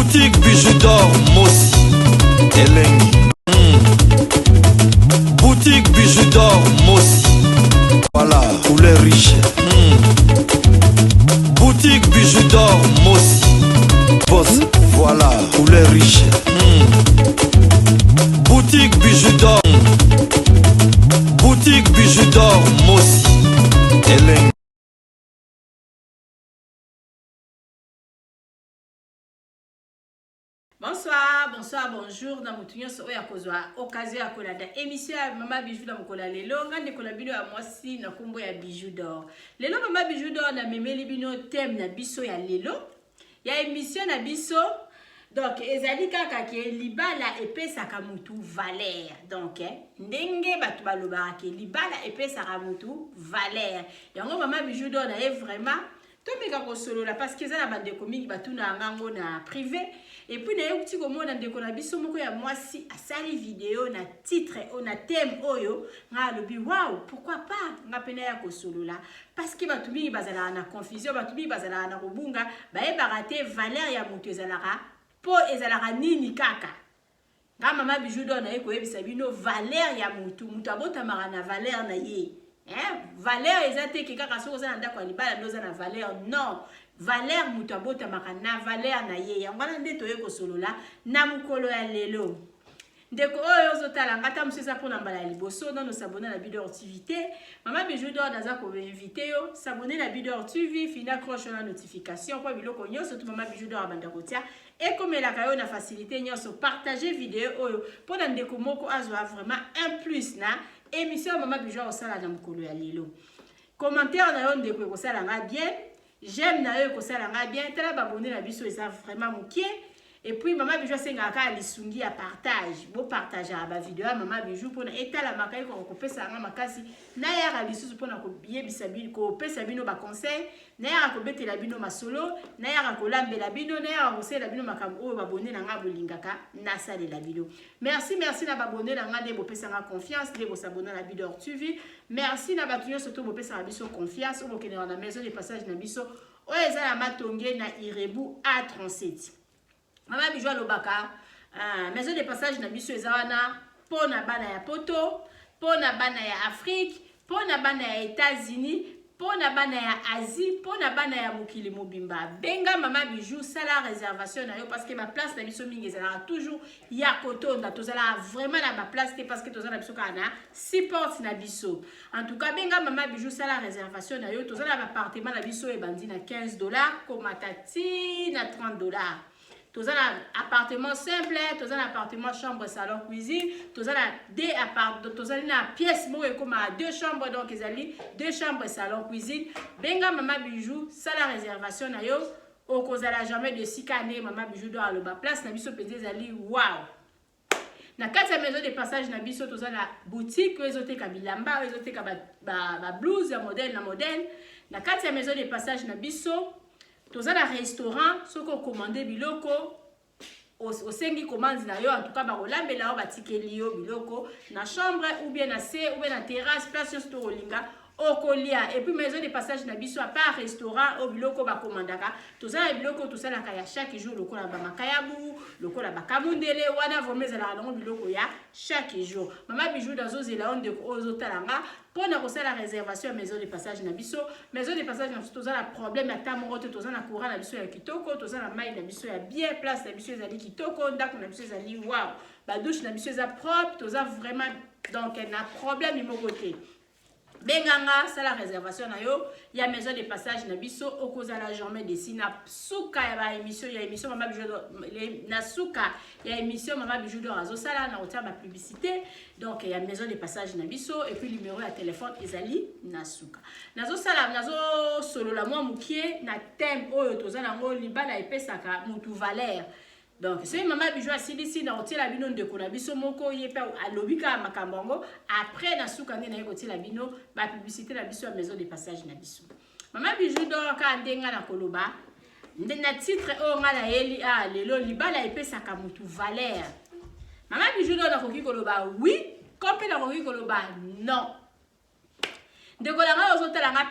Boutique Bijou d'or Mosi Elengi. Boutique Bijou d'or Mosi. Voilà, couleur riche. Boutique Bijou d'or Mosi. Boss, voilà, couleur riche. Boutique Bijou d'or. Boutique Bijou d'or Mosi. Elengi. Bonsoir, bonsoir, bonjour na motu nyonso oyo akozwa occasion ya kolanda émission ya Mama Bijou na mokolo ya lelo. Nga ndeko na bino ya mwasi na nkombo ya Bijou d'or. Lelo Mama Bijou d'or namemeli bino thème na biso ya lelo ya émission na biso. Donc ezali kaka ke libala epesaka mutu valeur. Donc ndenge bato balobaka ke libala epesaka mutu valeur, yango Mama Bijou d'or na ye vraiment tomeka kosolola, parce que eza na bandeko mingi batuna ngango na privé. Et puis nayekuti komona ndeko na biso moko ya mwasi asali video na titre oyo, na thème oyo. Nga alobi: "Wow, pourquoi pas nga mpe naya kosolola?" Parce que bato mingi bazalaka na confusion, bato mingi bazalaka na kobunga, bayebaka te valeur ya moto ezalaka mpo ezalaka nini. Kaka nga Mama Bijou d'or naye koyebisa bino valeur ya motu. Moto abotamaka na valeur na ye, hein? Valeur eza te ke kaka soki oza na ndako ya libala nde oza na valeur. Non, valeur, moto abotamaka na valeur na ye. Yango wana nde toye kosolola na mokolo ya lelo. Ndeko oyo ozotala nga, ta mosu eza mpona mbala ya liboso, nano s'abonner na Bidor TV te, Mama Bijou d'or naza koinviter yo s'abonner na Bidor TV, fina cloche na notification, mpo biloko nyonso tu Mama Bijou d'or abanda kotia ekomelaka yo na facilité nyonso. Partage video oyo mpona ndeko moko azwa vraiment un plus na émission ya Mama Bijou akosala na mokolo ya lelo. Commentaire na yo, ndeko, ekosala nga bien. J'aime na yo ekosala nga bien. Tala, babone na biso eza vraiment mokie. Et puis Mama Bijou asengaka kaka lisungi ya partage. Bopartageaka bavideo ya Mama Bijou mpona etalamaka, ekoka kopesa yanga makasi nayaka lisusu mpona koyebisa, kopesa bino baconseil, nayaka kobetela bino masolo, nayaka kolambela bino, nayaka kosalela bino makambo oyo babone na nga bolingaka nasalela bino. Merci, merci na babone na nga nde bopesanga confiance, nde bosabona na Bidor TV. Merci na bato nyonso to bopesaka biso confiance, oyo bokendeka na maison de passage na biso oyo eza na Matonge, na Irebu A37. Mama Bijou alobaka maison de passage na biso eza wana mpo na bana ya Poto, mpo na bana ya Afrique, mpo na bana ya États-Unis, mpo na bana ya Asie, mpo na bana ya mokili mobimba. Benga Mama Bijou, sala réservation na yo, parce que baplace na biso mingi ezalaka toujours ya kotonda. Tozalaka vraiment na baplace te, parce que toza na biso kaka na support na biso. En tout cas, benga Mama Bijou, sala réservation na yo. Toza na baappartement na biso ebandi na 15 $ komata ti na 30 $. Toza na appartement simple, toza na appartement chambre, salon, cuisine, toza na deux appart, tozali na pièce moko ekomaka deux chambres, donc ezali deux chambres, salon, cuisine. Benga Mama Bijou, sala réservation na yo, okozala jamais déçu. Ndenge Mama Bijou do aloba, place na biso mpenza ezali wow. Na kati ya maison de passage na biso, toza na boutique oyo ezoteka bilamba, oyo ezoteka bablouse ya modèle na modèle. Na kati ya maison de passage na biso, toza na restaurant. Soki okomande biloko, osengi commande na yo, en tout cas bakolambela yo, batikeli yo biloko na chambre ou bien na se ou bien na terrasse, place nyonso tokolinga okolia. Et puis maison de passage na biso, à part restaurant oyo biloko bakomandaka, toza na biloko tosalaka ya chaque jour, lokola bamakayabu, lokola bakamundele. Wana vraiment ezalaka nango biloko ya chaque jour. Mama Bijou nazozela yo, ndeko oyo ozotala nga, mpona kosala réservation ya maison de passage na biso. Maison de passage na biso, toza na problème ata moko te. Toza na courant na biso ya kitoko, toza na mai na biso ya bien, place na biso ezali kitoko, ndako na biso ezali wow, badouche na biso eza propre. Toza vraiment donc na problème moko te. Benganga, sala réservation na yo ya maison de passage na biso, okozala jamais déçu. Na suka ya baémission ya émission Mama Bijou, na suka ya émission Mama Bijou d'or azosala na kotia bapublicité donc ya maison de passage na biso, et puis numéro ya téléphone ezali na suka. Nazosala, nazosolola mwa mokie na thème oyo toza nango: libala epesaka motu valeur. Donc soki Mama Bijou asilisi na kotiela bino ndeko na biso moko, ye mpe alobi kaka makambo yango. Après, na suka nde naye kotiela bino bapublicité na biso ya maison de passage na biso. Mama Bijou d'or, kaka nde nga na koloba nde na titre oyo nga nayeli a lelo: libala epesaka motu valeur. Mama Bijou d'or nakoki koloba oui, ko mpe nakoki koloba non. Ndeko na ngai ozotala nga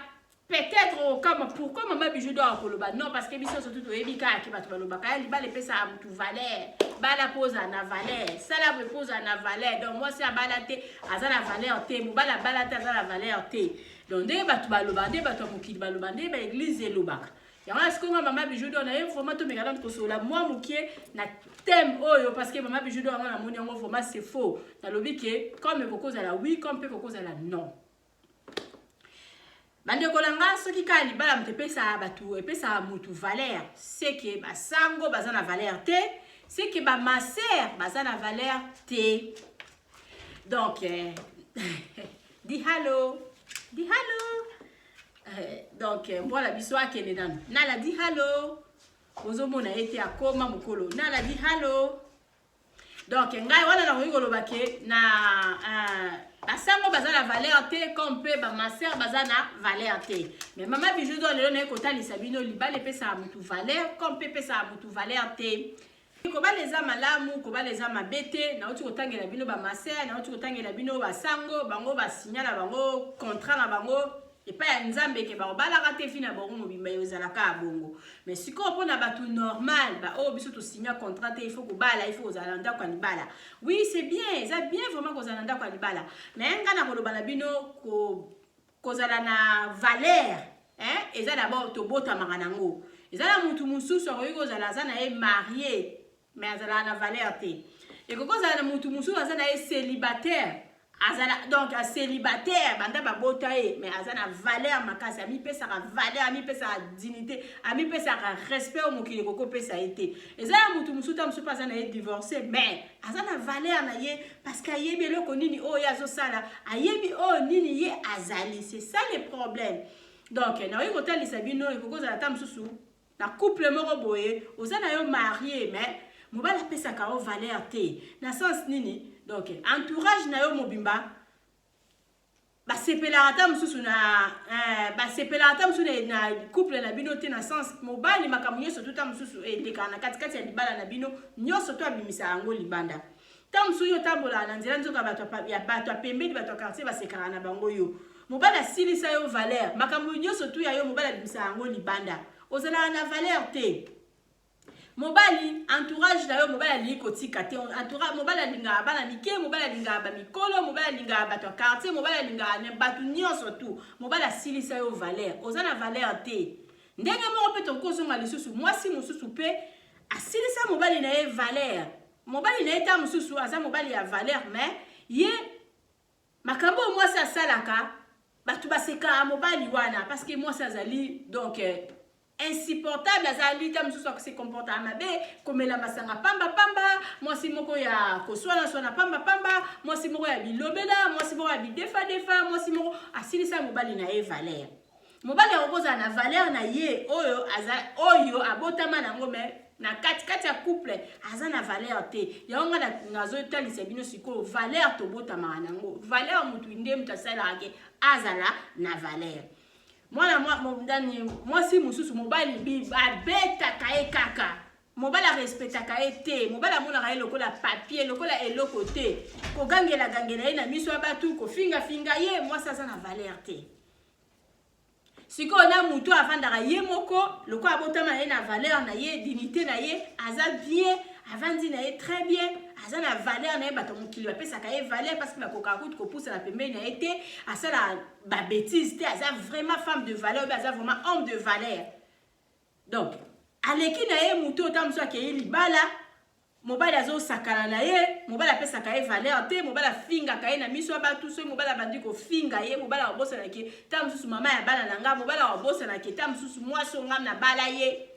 Peut-être okama pourquoi mama Bijou doit akoloba non, parce que biso surtout toyebi kaka ke bato balobaka ya libala epesaka motu valeur, bala mpo ozala na valeur, sala boye mpo ozala na valeur. Donc mwasi abala te aza na valeur te, mobali abala te aza na valeur te. Donc ndenge bato balobaka, nde bato ya mokili baloba, nde baeglise elobaka yango. Na sikoyo nga mama Bijou d'Or naye vraiment tomeka nanu kosolola mwa mokie na thème oyo, parce que mama Bijou d'Or yango namoni yango vraiment c'est faux. Nalobi ke comme ekokozala oui, comme mpe kokozala non. Bandeko na nga, soki kaka libala moto epesaka bato, epesaka motu valeur, seke basango baza na valeur te, seke bamaser baza na valeur te. Donc di hallo, di hallo. Donc mbwala biso akende nanu. Nala, di hallo. Ozomona ye te, akoma mokolo. Nala, di hallo. Donc ngai wana nakoki koloba ke na basango baza na valeur te, comme mpe bamaser baza na valeur te. Mais mama Bijou d'Or lelo naye kotalisa bino libala epesaka motu valeur, comme mpe epesaka motu valeur te. Kobala eza malamu, kobala eza mabe te. Nauti kotangela bino bamaser, nauti kotangela bino basango. Bango basinya na bango contrat na bango epai ya Nzambe ke bakobalaka te vie na bango mobimba, ezalaka ya bongo. Mais sikoyo mpona bato normal, baoyo biso tosinya contrat te, il faut kobala, il faut kozala na ndako ya libala. Oui, c'est bien, eza bien vraiment kozala na ndako ya libala. Mais nga na koloba na bino, kozala na valeur, hein, eza d'abord tobotamaka nango. Eza na mutu mosusu akoki kozala aza na ye marié, mais azalaka na valeur te. Ekoki kozala na mutu mosusu aza na ye célibataire, azala donc célibataire banda babota ye, mais aza na valeur makasi, amipesaka valeur, amipesaka dignité, amipesaka respect oyo mokili ekoki kopesa ye te. Eza ya mutu mosusu ta mosusu mpe aza na ye divorcé, mais aza na valeur na ye, parce que ayebi eloko nini oyo ye azosala, ayebi oyo nini ye azali. C'est ça le problème. Donc nakoki kotalisa bino, ekoki kozala ata mosusu na couple moko boye, oza na yo marié, mais mobali apesaka yo valeur te. Na sens nini? Donc entourage na yo mobimba basepelaka ata mosusu na basepelaka ata mosusu na couple na bino te. Na sens mobali, makambo nyonso to ta mosusu elekaka na katikati ya libala na bino, nyonso to abimisaka yango libanda. Ta mosusu yo otambolaka na nzela, nzoka ya bato ya pembeni, bato ya quartier basekaka na bango. Yo mobali asilisa yo valeur, makambo nyonso tu ya yo mobali abimisaka yango libanda, ozalaka na valeur te. Mobali, entourage na yo, mobali alingi kotika te. Entourage, mobali alingaka bana mike, mobali alingaka bamikolo, mobali alingaka bato ya quartier, mobali alingaka bato nyonso tu. Mobali asilisa yo valeur, oza na valeur te. Ndenge moko mpe tokozonga lisusu, mwasi mosusu mpe asilisa mobali na ye valeur. Mobali na ye ta mosusu aza mobali ya valeur, mais ye makambo oyo mwasi asalaka, bato basekaka mobali wana, parce que mwasi azali donc insupportable, azali ta mosusu akose comporter mabe, komela masanga pambapamba, mwasi moko ya koswanaswana pambapamba, mwasi moko ya bilobela, mwasi moko ya bidefadefa, mwasi moko asilisa mobali na ye valeur. Mobali yango kozala na valeur na ye oyo aza, oyo abotama nango, mais na katikati ya couple aza na valeur te. Yango nga nazotalisa bino sikoyo valeur tobotamaka nango. Valeur, motu nde moto asalaka ke azala na valeur. Mwana nani, mwasi mosusu, mobali abetaka ye kaka, mobali arespectaka ye te, mobali amonaka ye lokola papier, lokola eloko te, kogangelagangela ye na miso ya bato, kofingafinga ye. Mwasi aza na valeur te. Sikoyo na motu avandaka ye moko, lokola abotama na ye na valeur na ye, dignité na ye, aza bien, avandi na ye très bien, aza na valeur na ye, bato mokili bapesaka ye valeur, parce que bakokaka kutu kopusana pembeni na ye te, asala babêtises te, aza vraiment femme de valeur oyo aza vraiment homme de valeur. Donc aleki na ye motu oyo ta mosu akei libala, mobali azosakana na ye, mobali apesaka ye valeur te, mobali afingaka ye na miso ya bato. Soki mobali abandi kofinga ye, mobali akobosanaki ta mosusu mama ya bana na nga, mobali akobosanaki ta mosusu mwasi ongam na bala ye.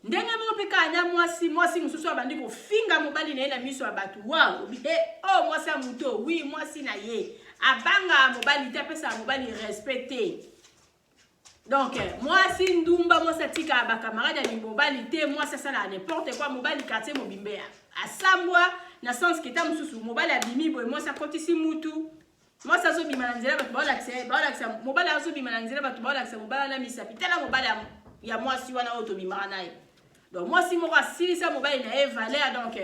Ndenge moko mpe kaka na mwasi, mwasi mosusu abandi kofinga mobali na ye na miso ya bato, wa obi o oh, mwasi ya moto wi mwasi na ye abangaka mobali te, apesaka mobali respect te. Donc mwasi ndumba, mwasi atikaka bacamarade ya mobali te, mwasi asalaka n'importe quoi, mobali quartier mobimbe asambwa. Na sens ke ta mosusu mobali abimi boye, mwasi akotisi mutu, mwasi azobima na nzela, bato baolakisa mobali, azobima na nzela, bato baolakisa mobali na misapi: "Tala mobali ya mwasi wana oyo tobimaka na ye." Donc mwasi moko asilisa mobali na ye valeur. Donc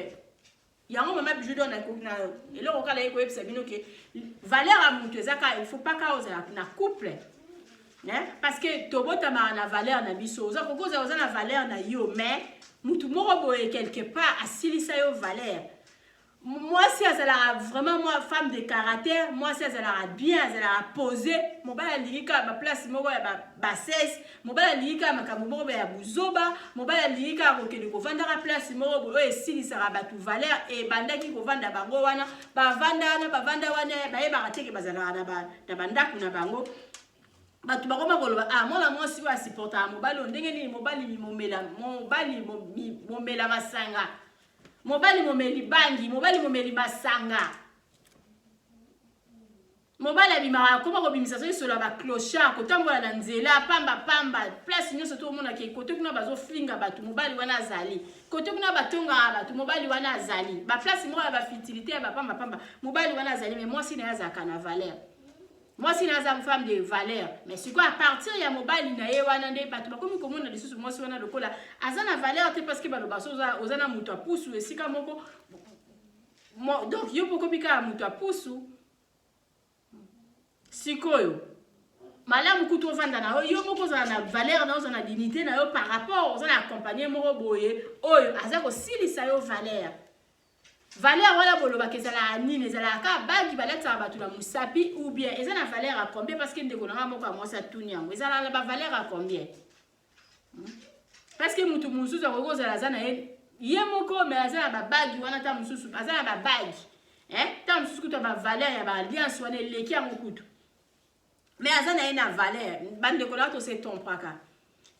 yango mama Bijou d'Or na eloko kala ye koyebisa bino ke valeur ya moto eza kaka, il faut pas kaka ozala na couple. Hein? Parce que tobotamaka na valeur na biso. Oza kokoza oza na valeur na yo, mais mutu moko boye quelque part asilisa yo valeur. Mwasi azalaka vraiment mwa femme de caractère, mwasi azalaka bien, azalaka posé. Mobali alingi kaka ba place moko ya ba bassesse, mobali alingi kaka makambo moko boye ya buzoba, mobali alingi kaka kokende kovandaka place moko boye oyo esilisaka bato valeur. Ebandaki kovanda bango wana, bavanda wana, bavanda wana, bayebaka te ke bazalaka na bandako na bango. Bato bakoma koloba, ah, mwana mwasi oyo asupportaka mobali oyo ndenge nini? Mobali momela, mobali momela masanga, mobali momeli bangi, mobali momeli masanga, mobali abimaka, akoma kobimisa soki solo ya baclochard, kotambola na nzela pamba pamba, place nyonso to omonaka kote kuna bazofinga bato, mobali wana azali kote kuna batongaka bato, mobali wana azali baplace moko ya bafutilité ya bapamba pamba, mobali wana azali. Mais mwasi na ye azalaka na valeur, mwasi na aza femme de valeur. Mais sikoyo, à partir ya mobali na ye wana nde bato bakomi komona lisusu mwasi wana lokola aza na valeur te, parce que baloba so oza na moto apusu esika moko, donc yo mpo okomi kaka moto apusu. Sikoyo malamu kutu ovanda na yo, yo moko ozala na valeur na, ozala na dignité na yo, par rapport oza na accompagné moko boye oyo aza kosilisa yo valeur. Valeur wana bolobaka ezalaka nini? Ezalaka kaka bague balatisaka bato na mosapi, ou bien eza na valeur ya combien? Parce que ndeko na nga moko ya mwasi atuni yango, ezalaka na bavaleur ya combien? Parce que motu mosusu akoki kozala aza na ye ye moko, mais aza na babague wana, ta mosusu aza na babague, ta mosusu kutu ya bavaleur ya baalliance wana eleki yango kutu, mais aza na ye na valeur. Bandeko na, tose trompaka.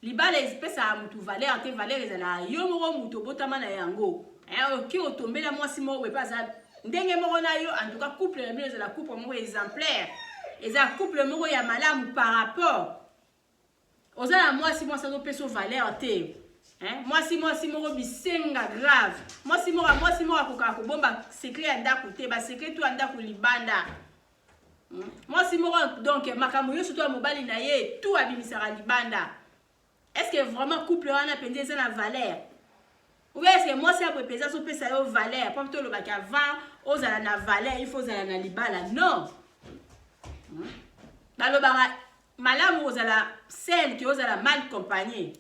Libala epesaka motu valeur te. Valeur ezalaka yo moko motu obotama na yango. Oki otombela mwasi moko boye mpe aza ndenge moko na yo, en tout cas couple na bino ezala couple moko exemplaire, eza couple moko ya malamu, par rapport oza na mwasi, mwasi azopesa valeur te. Mwasi moko bisenga grave, mwasi moko akokaka kobomba secret ya ndako te, basecret to ya ndako libanda. Mwasi moko, donc makambo nyonso to ya mobali na ye tout abimisaka libanda. Est ce que vraiment couple wana mpenza eza na valeur? Ou bien est ce que mwasi ya boye mpenza azopesa yo valeur? Mpo tolobaki avant, ozala na valeur, il faut ozala na libala. Non, Balobaka malamu ozala seul ke ozala mal accompagné.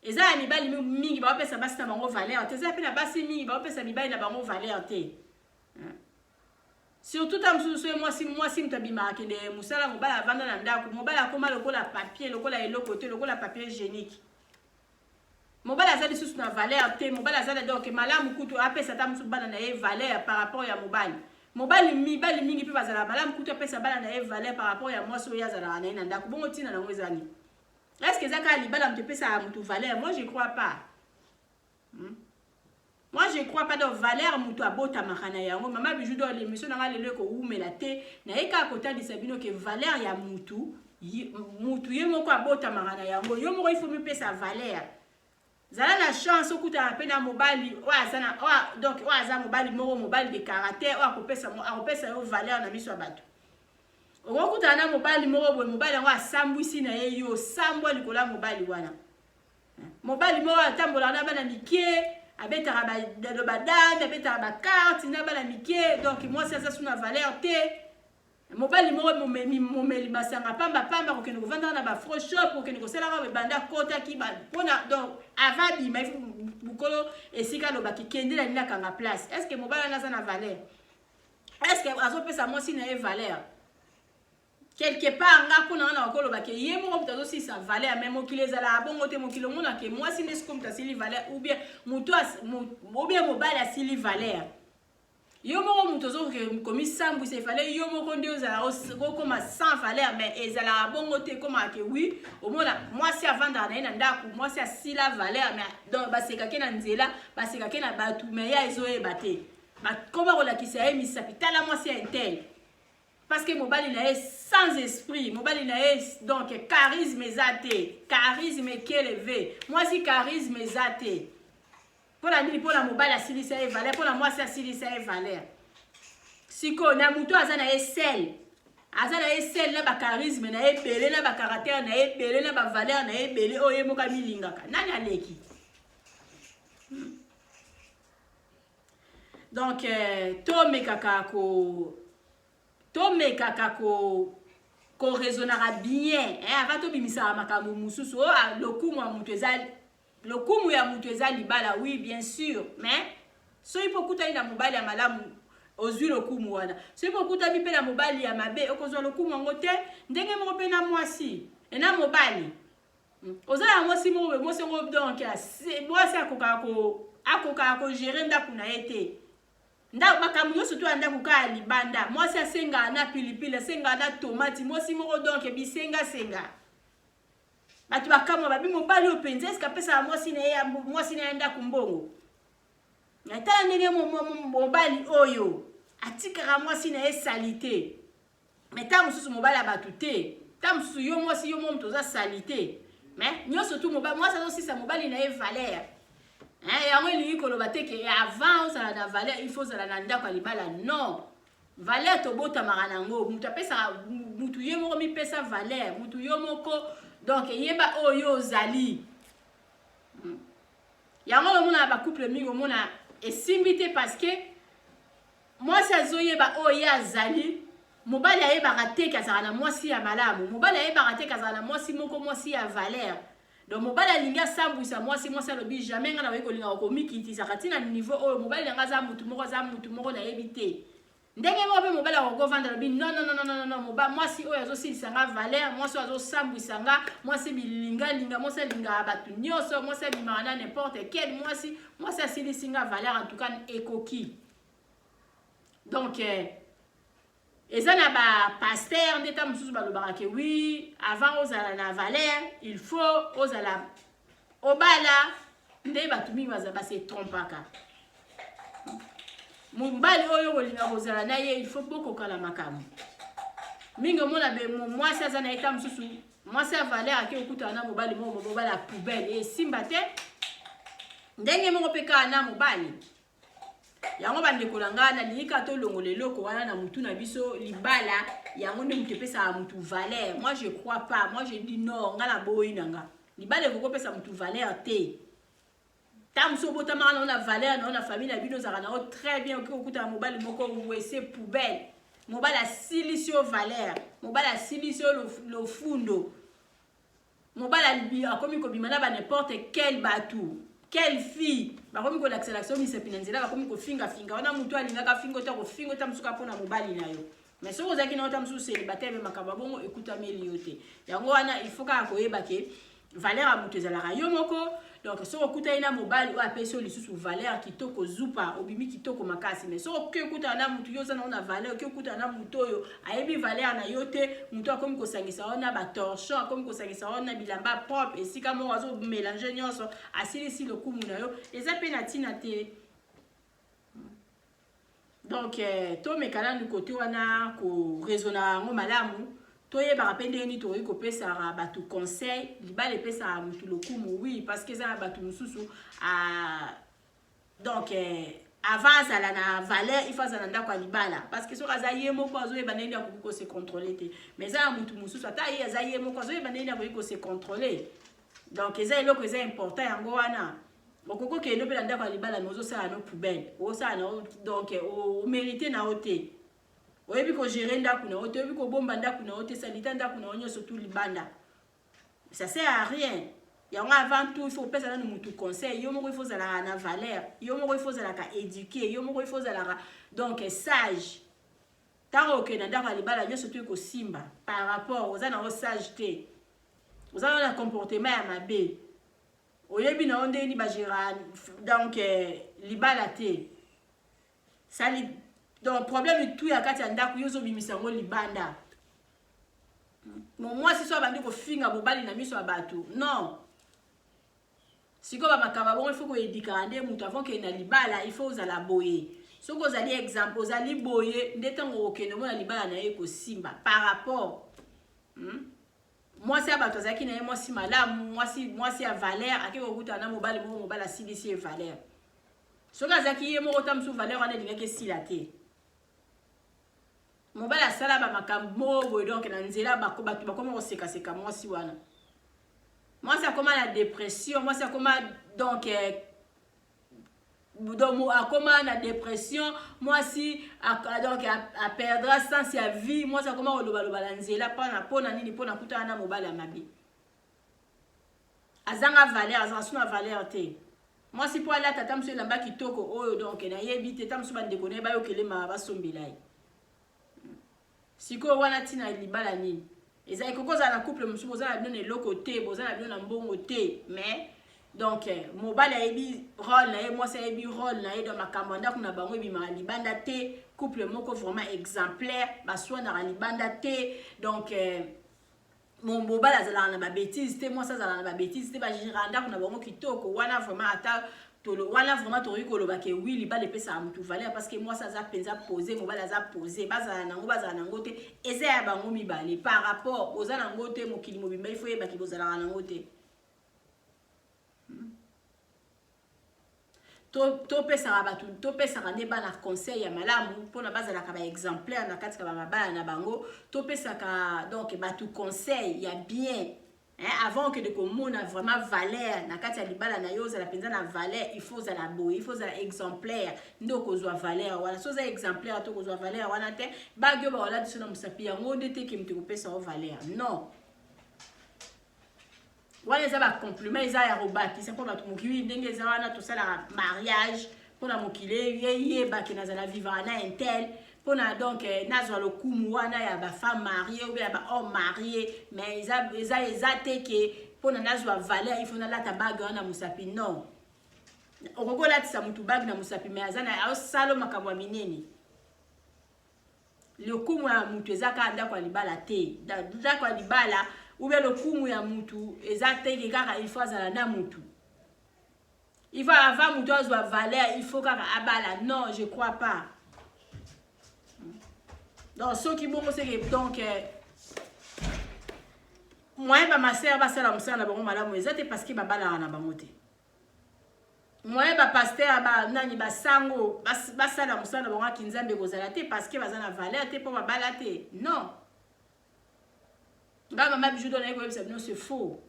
Eza ya mibali mingi baopesa basi na bango valeur te, eza mpe na basi mingi baopesa mibali na bango valeur te. Surtout ta mosusu soki mwasi moto abimaka, kende mosala, mobali avanda na ndako, mobali akóma lokola papier, lokola eloko te, lokola papier hygiénique. Mobali aza lisusu na valeur te. Mobali aza na, donc malamu kutu apesa ata mosusu bana na ye valeur par rapport ya mobali. Mobali, mibali mingi mpe bazalaka malamu kutu apesa bana na ye valeur par rapport ya mwasi oyo azalaka na ye na ndako. Bongo ntina nango eza nini? Est ce que eza kaka libala moto epesaka motu valeur? Moi, je crois pas, Moi, je crois pas. Donc valeur, moto abotamaka na yango. Mama Bijou d'Or, l'émission na nga lelo ekowumela te. Naye kaka kotalisa bino ke valeur ya mutu, mutu ye moko abotamaka na yango. Yo moko, il faut mipesa valeur. Zala na chance okutana mpe na mobali oyo aza na, donc oyo aza mobali moko, mobali de caractère, oyo akopesa yo valeur na miso ya bato. Okokutana na mobali moko boye, mobali yango asambwisi na ye, yo osambwa likolo ya mobali wana. Mobali moko atambolaka na bana mike, abetaka badame, abetaka bacarte na bana mike, donc mwasi aza su na valeur te. Mobali moko momeli masanga pamba pamba, kokende kovandaka na bafro shop, kokende kosalaka ebanda akotaki mpona, donc avant bima mokolo esika alobaki kende na nini, akanga place. Est ce que mobali wana aza na valeur? Est ce que azopesa mwasi na ye valeur? Quelque part, nga mpona wana bakolobake ye moko moto azosilisa valeur, mais mokili ezalaka bongo te. Mokili omonake mwasi nde sikoyo moto asili valeur, ou bien moto, ou bien mobali asili valeur. Yo moko moto ozokomisambwisa, efale yo moko nde ozala okóma sans valeur, mais ezalaka bongo te. Ekomaka ke oui, omona mwasi avandaka na ye na ndako, mwasi asila valeur, mais donc basekake na nzela, basekake na bato, mais ya ezoyeba te, bakoma kolakisa ye misapi: tala mwasi ya un tel, parce que mobali na ye sans esprit, mobali na ye donc charisme eza te, charisme ekeleve mwasi, charisme eza te. Mpona nini? Mpona mobali asilisa ye valeur, mpona mwasi asilisa ye valeur. Sikoyo na moto aza na ye seul, aza na ye seul, na bacharisme na ye ebele, na bacaractère na ye ebele, na bavaleur na ye ebele oyo ye moko amilingaka, nani aleki? Donc tomekaka ko Koraisonnaka bien, eh, avant tobimisaka makambo mosusu. O ah, lokumu ya moto eza, lokumu ya moto eza libala, oui, bien sûr, mais soki mpo okutani na mobali ya malamu, ozwi lokumu wana. Soki mpo okutani mpe na mobali ya mabe, okozwa lokumu yango te. Ndenge moko mpe na mwasi na mobali. Oza na mwasi moko boye, mwasi yango, donc mwasi akokaka kogérer ndako na ye te. Ndako, makambo nyonso to ya ndako kaka ya libanda. Mwasi asengaka na pilipili, asengaka na tomati. Mwasi moko, donc bisengasenga. Bato bakamwa, babi: "Mobali oyo mpenza, eske apesaka mwasi na ye ndako mbongo? Tala ndenge mobali oyo atikaka mwasi na ye sali te." Mais ntango mosusu mobali ya bato te, ntango mosusu yo mwasi, yo mo moto oza sali te. Mais nyonso tu, mwasi azosisa mobali na ye valeur. Yango elingi koloba te ke avant ozala na valeur, il faut ozala na ndako ya libala. Non, valeur tobotamaka nango. Moto apesaka mutu, ye moko mipesa valeur. Mutu yo moko, donc yeba oyo ozali. Yango omona bacouple mingi, omona esimbi te, parce que mwasi azoyeba oyo ye azali, mobali ayebaka te ke azalaka na mwasi ya malamu. Mobali ayebaka te ke azalaka na mwasi moko, mwasi ya valeur. Donc mobali alingi asambwisa mwasi, mwasi alobi: "Jamais ngai nakoki kolingaka komikitisaka ntina niveau oyo. Mobali na ngai aza mutu moko, aza mutu moko nayebi te." Ndenge moko mpe mobali akoki kovanda, alobi: "Non, non, non, non, non, mwasi oyo azosilisa nga valeur, mwasi oyo azosambwisa nga, mwasi bilingalinga, mwasi alingaka bato nyonso, mwasi abimaka na n'importe quel mwasi, mwasi asilisi nga valeur, en tout cas ekoki." Donc eza na bapasteur nde ta mosusu balobaka ke oui, avant ozala na valeur, il faut ozala obala. Nde bato mingi base trompaka. Mobali oyo kolinga kozala na ye, il faut bokokala makambo mingi. Omona be mwasi aza na ye, ta mosusu mwasi ya valeur, ake okutana na mobali moko, mobali ya poubelle, esimba te. Ndenge moko mpe kaka na mobali yango. Bandeko na ngai, nalingi kaka tolongola eloko wana na mutu na biso: libala yango nde moto epesaka mutu valeur. Moi, je crois pas. Moi, je dis non. Ngai naboyi na nga, libala ekoki kopesa mutu valeur te. Ta mosu obotamaka nao na valeur nao na famille na bino, ozalaka nao très bien, okoki kokutana mobali moko wese poubelle, mobali asilisi yo valeur, mobali asilisi yo lofundo, mobali akomi kobima na ba n'importe quel bato, quelle fille, bakomi kolakisa-lakisa yo misapi na nzela, bakomi kofingafinga. Wana motu alingaka finga ota kofinga ota mosuka mpona mobali na yo. Mais soki ozalaki na ota mosusu célibataire, mpe makambo ya bongo ekutameli yo te. Yango wana, il faut kaka koyeba ke valeur ya moto ezalaka yo moko. Donc soki okutani na mobali oyo apesi yo lisusu valeur kitoko, zupa obimi kitoko makasi. Mais soki okoki okutana na motu, yo oza nango na valeur, okoki okutana na motu oyo ayebi valeur na yo te, motu akomi kosangisa yo na batorchon, akomi kosangisa yo na bilamba propre, esika moko azomélanger nyonso, asilisi lokumu na yo, eza mpe na ntina te. Donc tomeka nanu kote wana koraisonner yango malamu. Toyebaka mpe ndenge nini tokoki kopesaka bato conseil. Libala epesaka motu lokumu, oui, parce que eza na bato mosusu, donc avant azala na valeur, il faut azala na ndako ya libala, parce que soki aza ye moko, azoyeba ndenge akoki kose contrôler te. Mais eza na motu mosusu, ata ye aza ye moko, azoyeba ndenge akoki kose contrôler. Donc eza eloko eza important. Yango wana okoki okende mpe na ndako ya libala, mais ozosala no poubelle, ozosala na, donc omérite na yo te. Oyebi kogérer ndako na yo te, oyebi kobomba ndako na yo te, salita ndako na yo nyonso tu libanda, ça sert à rien. Yango, avant tout, il faut opesa nanu mutu conseil. Yo moko, il faut ozalaka na valeur. Yo moko, il faut ozalaka éduqué. Yo moko, il faut ozalaka donc sage. Ntango okende na ndako ya libala, nyonso to ekosimba. Par rapport oza nango sage te, oza na comportement ya mabe, oyebi na yo ndenge nini bagéra donc libala te, sali, donc problème tu ya kati ya ndako, yo ozobimisa yango libanda. Mo mwasi so abandi kofinga mobali na miso ya bato, non. Sikoyo bamakambo bongo, il faut koéduquaka nde moto avant kende na libala. Il faut ozala boye. Soki ozali exemple, ozali boye, nde ntango okende, omona libala na ye kosimba. Par rapport Mwasi ya bato azalaki na ye mwasi malamu, mwasi ya valeur, ake kokutana na mobali moko, mobali asilisi ye valeur. Soki azalaki ye moko, ta mosusu valeur wana elingaki esila te. Mobali asala bamakambo moko boye, donc na nzela bato bakoma kosekaseka mwasi wana. Mwasi akoma na dépression, mwasi akoma donc Donc akoma na dépression, mwasi donc aperdra sens ya vie, mwasi akoma kolobaloba na nzela mpona mpona nini? Mpona kutana na mobali ya mabe, azanga valeur, azanga su na valeur te. Mwasi mpo alata ata mosu elamba kitoko oyo, donc nayebi te, ta mosu bandeko na ye bayokelema, basombela ye. Sikoyo wana ntina libala nini eza? Ekoki kozala na couple mosusu, boza na bino na eloko te, boza na bino na mbongo te, mais donc mobali ayebi rôle na ye, mwasi ayebi rôle na ye. Donc makambo ya ndako na bango ebimaka libanda te. Couple moko vraiment exemplaire, baswanaka libanda te. Donc mobali azalaka na babêtises te, mwasi azalaka na babêtises te, bagéraka ndako na bango kitoko. Wana vraiment, ata wana vraiment tokoki koloba ke oui, libala epesaka motu valeur, parce que mwasi aza mpenza posé, mobali aza posé. Bazala nango, bazala nango te, eza ya bango mibale. Par rapport boza nango te, mokili mobimba ifo oyebaki bozalaka nango te. Topesaka bato, topesaka nde bana conseil ya malamu mpona bazalaka baexemplaire na kati ya bamabala na bango. Topesaka donc bato conseil ya bien, hein, avant que de komona vraiment valeur na kati ya libala na yo. Ozala mpenza na valeur, il faut ozala boye, il faut ozala exemplaire nde okozwa valeur wana. So oza exemplaire te, okozwa valeur wana te. Bague oyo bakolati so na mosapi, yango nde te ke moto ekopesa yo valeur, non. Wana eza bacompliment, eza ya kobakisa mpo bato mokili ndenge eza wana. Tosalaka mariage mpona mokili eyebake nazala vivre na un tel, mpona donc nazwa lokumu wana ya bafemme mariée ou bien ya bahomme marié. Mais eza te ke mpona nazwa valeur, il faut nalata bague wana na mosapi, non. Okoki olatisa motu bague na mosapi, mais aza na aosala makambo ya minene. Lokumu ya mutu eza kaka ndako ya libala te. Ndako ya libala ou bien lokumu ya mutu eza teke kaka il faut azala na mutu, il faut avant mutu azwa valeur, il faut kaka abala. Non, je crois pas. Donc soki bongo seke donc moyen bamasere basala mosala na bango malamu eza te, parce que babalaka na bango te. Moyen bapasteur, banani, basango basala mosala na bango aki Nzambe ekozala te, parce que baza na valeur te mpo babala te. Non, ngai mama Bijou do naye koyebisa bino, c'est faux.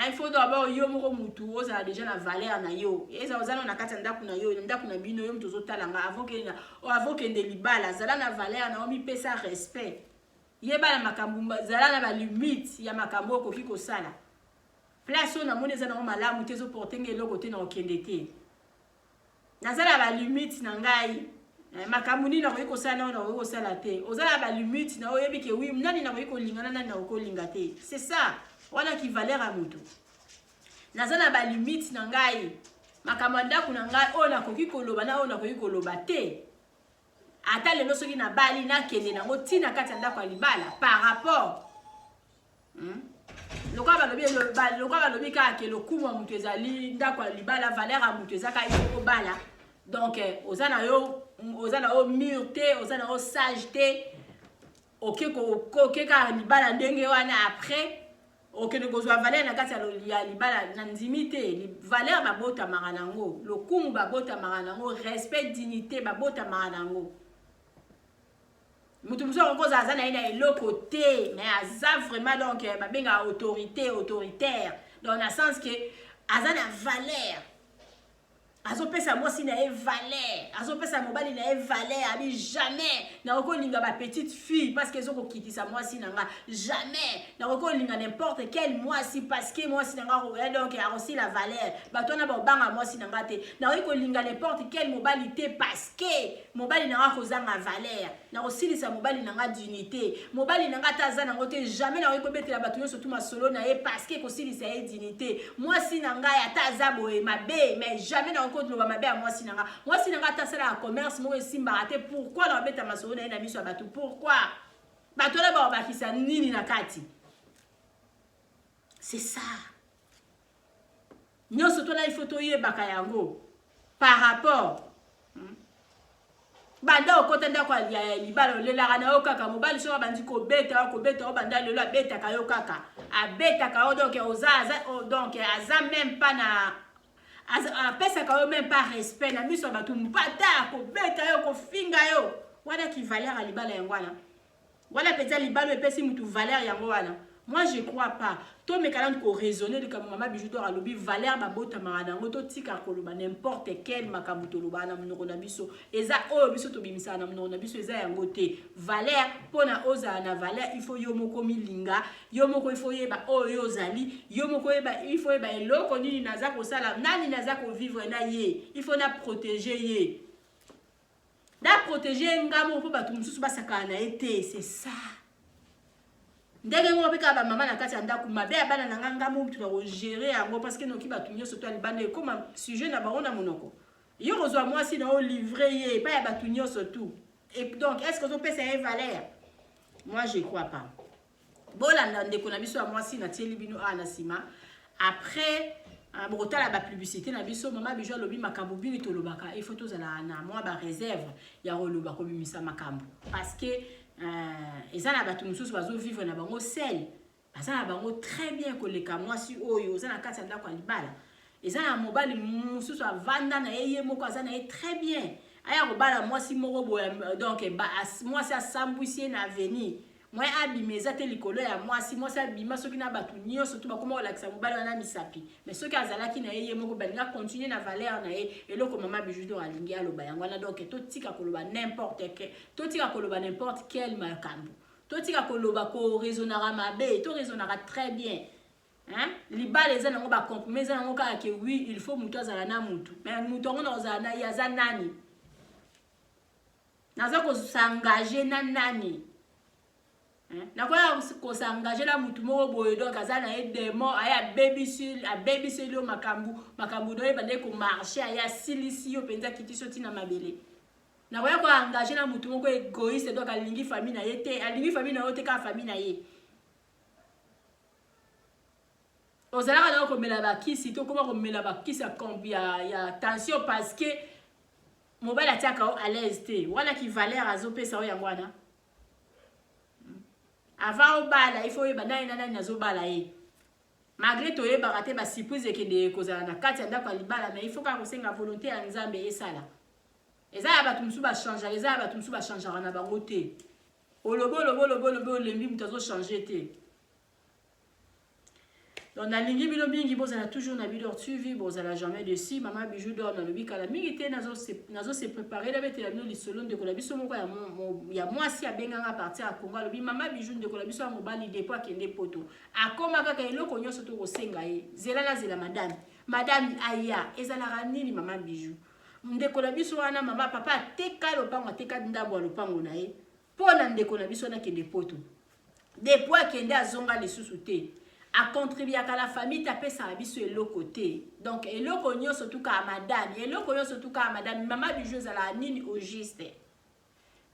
Il faut d'abord yo moko mutu ozala déjà na valeur na yo. Eza oza nano na kati ya ndako na yo, ndako na bino. Yo mutu ozotala nga, avant kende libala, zala na valeur na yo, mipesa respect, yeba na makambo, zala na balimite ya makambo okoki kosala. Place oyo namoni eza nango malamu te, ezoporte nga eloko te, na kokende te. Naza na balimite na ngai, makambo nini nakoki kosala na oyo nakoki kosala te. Oza na balimite na oyebi ke oui, nani nakoki kolinga na nani nakoki kolinga te. C'est ça wana ki valeur ya motu. Naza na balimite na ngai, makambo ya ndako na ngai, oyo nakoki koloba na oyo nakoki koloba te. Ata lelo soki nabali, nakende nango ntina kati ya ndako ya libala. Par rapport lokola balobi kaka ke lokumu ya moto ezali ndako ya libala, valeur ya moto eza kaka ifo kobala. Donc oza na yo mûr te, oza na yo sage te, oke kaka libala ndenge wana, après okende kozwa valeur na kati ya libala. Na ndimi te. Valeur babotamaka nango, lokumu babotamaka nango, respect, dignité babotamaka nango. Moto mosusu akoki kozala aza na ye na eloko te, mais aza vraiment donc babengaka autorité, autoritaire, donc na sens ke aza na valeur, azopesa mwasi na ye valeur, azopesa mobali na ye valeur. Abi jamais nakoki kolinga bapetite fille parce que ezokokitisa mwasi na nga. Jamais nakoki kolinga n'importe quel mwasi parce que mwasi na nga donc akosila valeur, bato wana babanga mwasi na nga te. Nakoki kolinga n'importe quel mobali te parce que mobali na nga akozanga valeur, nakosilisa mobali na nga dignité. Mobali na nga ata aza nango te, jamais nakoki kobetela bato nyonso tu masolo na ye parce que ekosilisa ye dignité. Mwasi na ngai ata aza boye mabe, mais jamais nakoki koloba mabe ya mwasi na nga. Mwasi na nga ata asalaka commerce moko esimbaka te, pourquoi na babeta masolo na ye na miso ya bato? Pourquoi? Bato wana bakobakisa nini na kati? C'est ça nyonso tona, il faut toyebaka yango. Par rapport banda okota ndako ya libala, olelaka na yo kaka. Mobali soki abandi kobeta yo, kobeta yo, banda lelo abetaka yo kaka, abetaka yo. Donc oza aza, donc aza même pas na, apesaka yo même pas respect na miso ya bato. Mpata kobeta yo, kofinga yo, wana ki valeur ya libala yango wana? Wana mpenza libala epesi mutu valeur yango wana? Moi, je crois pas. Tomeka nanu koraisonner likambo mama Bijou d'Or alobi. Valeur babotamaka na yango. Totika koloba n'importe quel makambo. Tolobaka na monoko na biso, eza oyo biso tobimisaka na monoko na biso, eza yango te valeur. Mpona ozala na valeur, il faut yo moko milinga yo moko, il faut oyeba oyo yo ozali yo moko, oyeba, il faut oyeba eloko nini naza kosala, nani naza kovivre na ye. Il faut na protéger ye, na protéger nga moko, mpo bato mosusu basakana na ye te. C'est ça. Ndenge moko mpe kaka bamama na kati ya ndako, mabe ya bana na nga, nga mo mutu na kogérer yango, parce que noki bato nyonso to ya libanda ekóma sujet na bango na monoko. Yo kozwa mwasi na olivrer ye epai ya bato nyonso tout. Et donc, est ce que ozopesa ye valeur? Moi, je crois pas. Bolanda ndeko na biso ya mwasi, natieli bino awa na nsima. Après bokotala bapublicité na biso. Mama Bijou alobi makambo mingi tolobaka, il faut tozala na mwa baréserve ya koloba, kobimisa makambo, parce que eza na bato mosusu bazovivre na bango sel, baza na bango très bien koleka mwasi oyo oza na kati ya ndako ya libala. Eza na mobali mosusu avanda na ye, ye moko aza na ye très bien, aya kobala mwasi moko boye, donc mwasi asambwisi ye na avenir. Moyen abima eza te likolo ya mwasi. Mwasi abima soki na bato nyonso to bakoma kolakisa mobali wana misapi. Mais soki azalaki na ye ye moko, balinga continue na valeur na ye. Eloko mama Bijou d'Or alingi aloba yango wana. Donc totika koloba n'importe quel, totika koloba n'importe quel makambo, totika koloba, koraisonnaka mabe. Toraisonnaka très bien, hein? Libala eza nango bacompromis, eza nango kaka ke oui, il faut motu azala na mutu, mais mutu yango na kozala na ye aza nani? Naza kos'engager na nani? Nakoya kos'engager na mutu moko boye, donc aza na ye démon, aye abebiseli yo makambo, makambo do oyeba nde komarcher, aye asilisi yo mpenza, akitisi yo ntina mabele. Nakoya koengager na mutu moko égoïste, donc alingi famille na ye te, alingi famille na yo te, kaka famille na ye. Ozalaka na komela bakisi to okoma komela bakisi ya tension parce que mobali atiaka yo à l'aise te. Wana ki valeur azopesa yo yango wana? Avant obala, il faut oyeba nani na nani azobala ye. Malgré toyebaka te basurprise ekende kozala na kati ya ndako ya libala, mais il faut kaka kosenga volonté ya Nzambe esala. Eza ya bato mosusu bachangeaka, eza ya bato mosusu bachangeaka na bango te. Olobi, olobi, olobi, olobi, olembi, moto azochanger te. Donc nalingi bino mingi, bozala toujours na Bidor TV, bozala jamais déçus. Mama Bijou d'Or nalobi kala mingi te, nazo se préparer nabetela bino lisolo. Ndeko na biso moko ya mwasi abenganga partir ya Congo, alobi: "Mama Bijou, ndeko na biso ya mobali, depuis akende Poto, akóma kaka eloko nyonso tokosenga ye, zela nazela madame, madame aya." Ezalaka nini, mama Bijou? Ndeko na biso wana, mama, papa ateka lopango, ateka ndambo ya lopango na ye mpo na ndeko na biso wana akende Poto. Depuis akende, azonga lisusu te. Acontribuaka na famille te, apesaka biso eloko te. Donc eloko nyonso tukaka madame, eloko nyonso tukaka madame. Mama Bijou, ezalaka nini au juste?